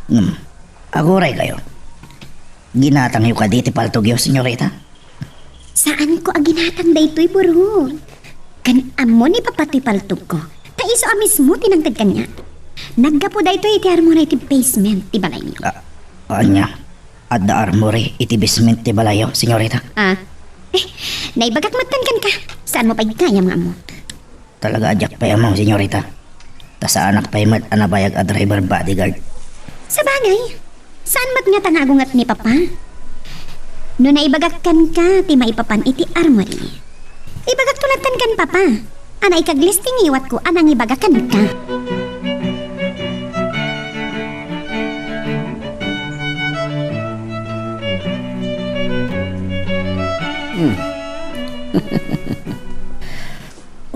Hmm. Aguray kayo. Ginatangyo kadi ti paltogyo, senyorita? Saanko a ginatang daytoy, Burog. Kan ammo ni Papa toy paltogko, ta isu a mismo ti nangted kaniak. Naggapu daytoy iti armura iti basement ti balaymi. Ah, ania? Adda armory iti basement ti balayyo, senyorita? Ah. Eh, naibagak metten kenka. Saanmo pay gayam nga ammo? Talaga a diak pay ammo, senyorita. Ta saanak pay met a nabayag a driver bodyguard. Sabagay, saan met ngata nga agunget ni Papa? No naibagak kenka ti maipapan iti armory, ibagakto latten ken Papa a naikaglisting ngiwatko a nangibaga kenka. Hmm.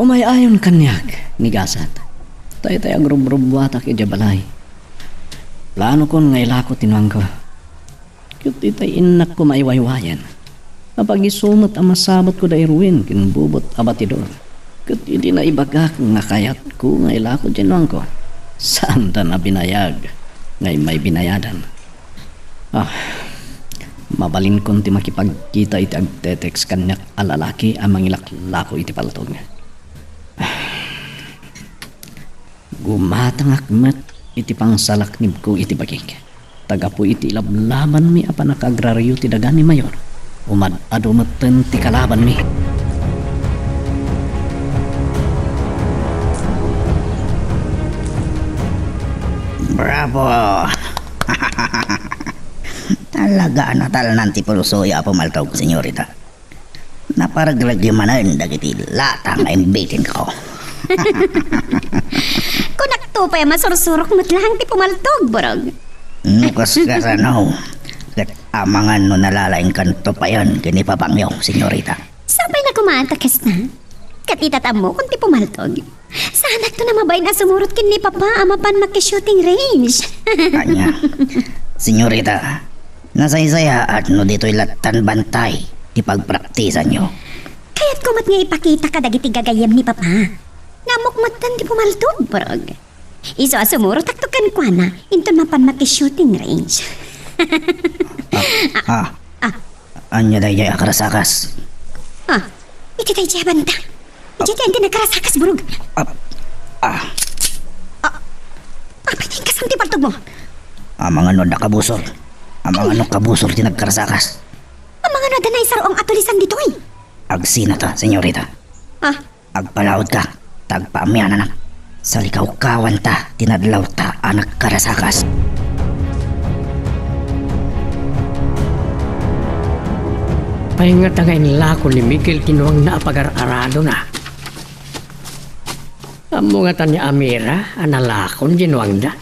Umay-ayon kaniak, ni gasat. Daytay agrubrubbuatak idiay balay. Planokon nga ilako ti nuangko. Ket itay innakko maiwaywayen. Apagisu met a masabetko da Erwin ken bubot a batidor. Ket idi naibagak nga kayatko nga ilako diay nuangko, saanda a binayag nga immay binayadan. Ah, mabalinkon ti makipagkita iti agte-text kaniak a lalaki a mangilaklako iti paltog. Gumatangak met iti pangsalaknibko iti bagik. Ta gapu iti ilablabanmi a pannakaagraryo ti daga ni Mayor, umad-adu metten ti kalabanmi. Bravo! Talaga a natalnan ti pulsoyo a pumaltog, senyorita. Naparegregyo manen dagiti lata nga imbitenko. Kunakto pay a masursurok met laeng ti pumaltog, Burog. No kas-, kasano? Ket amangan no nalalaingkanto payen ken ni Papangyo, senyorita. Sapay na koma ta kasta. Ket ita ta ammokon ti pumaltog. Saanakto a mabain a sumurot ken ni Papa a mapan maki-shooting range. Ania, senyorita, nasaysayaat no ditoy lattan bantay ti pagpraktisanyo. Kayatko met nga ipakita kadagiti gagayyem ni Papa nga ammok metten ti pumaltog, Burog. Isu a sumurotakto kenkuana inton mapan maki-shooting range. Ah, ah. Ah. Ania daydiay a karasakas? Ah, iti daydiay a banta. Idiay ti nagkarasakas, Burog. Ah, ah. Ah, apay ti inkasam ti paltogmo? Amangan no adda kabusor. Amangan no kabusor ti nagkarasakas. Amangan no adda naisar-ong a tulisan ditoy. Agsinata, senyorita. Ah, Agpalaudka, ta agpaamiananak. Salikawkawanta ti nadlawta a nagkarasakas. Pay ngata nga inlako ni Miguel ti nuangna a pagar-aradona? Ammo ngata ni Amira a nalakon ti nuangda?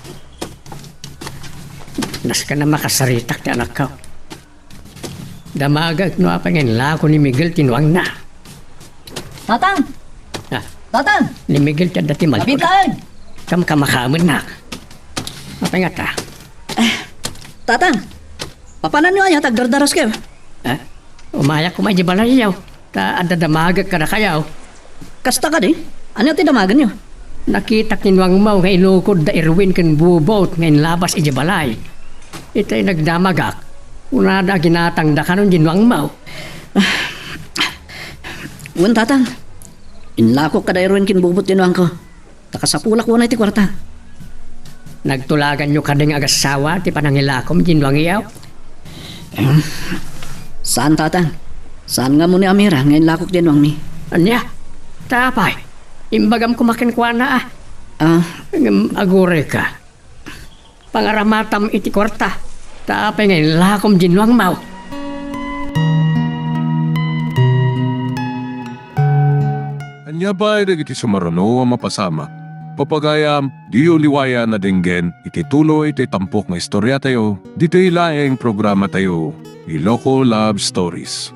Nasken a makasaritak ti anakko. Damagek no apay nga inlako ni Miguel ti nuangna. Tatang! Ah. Tatang! Ni Miguel ti adda ti malpet. Abitaen! Kamkamakamen nak. Apay ngata? Tatang, papananyo aya ta agdardaraskayo? Eh? Umayak koma idiay balayyo, ta adda damagek kadakayo. Kasta kadi? Ania ti damagenyo? Nakitak ni Nuangmaw nga ilukod da Erwin ken Bubot nga inlabas idiay balay. Itay nagdamagak, kunada a ginatangda kanon ni Nuangmaw. Wen, Tatang. Inlakok kada Erwin ken Bubot ti nuangko. Ta kasapulak unay ti kuarta. Nagtulaganyo kadi nga agassawa ti panangilakom ni Nuangyo? Em, saan, Tatang. Saan nga ammo ni Amira nga inlakok ni nuangmi. Ania? Ta apay? Imbagam koma kenkuana, a. Ah. Ngem agurayka. Pangaramatam iti kuarta. Ta apay nga inlakom ni Nuangmaw? Ania pay dagiti sumaruno a mapasamak? Papagayam, diyo liwayan a denggen iti tuloy ti tampok nga istoriatayo, ditoy laeng programatayo, Iloko Love Stories.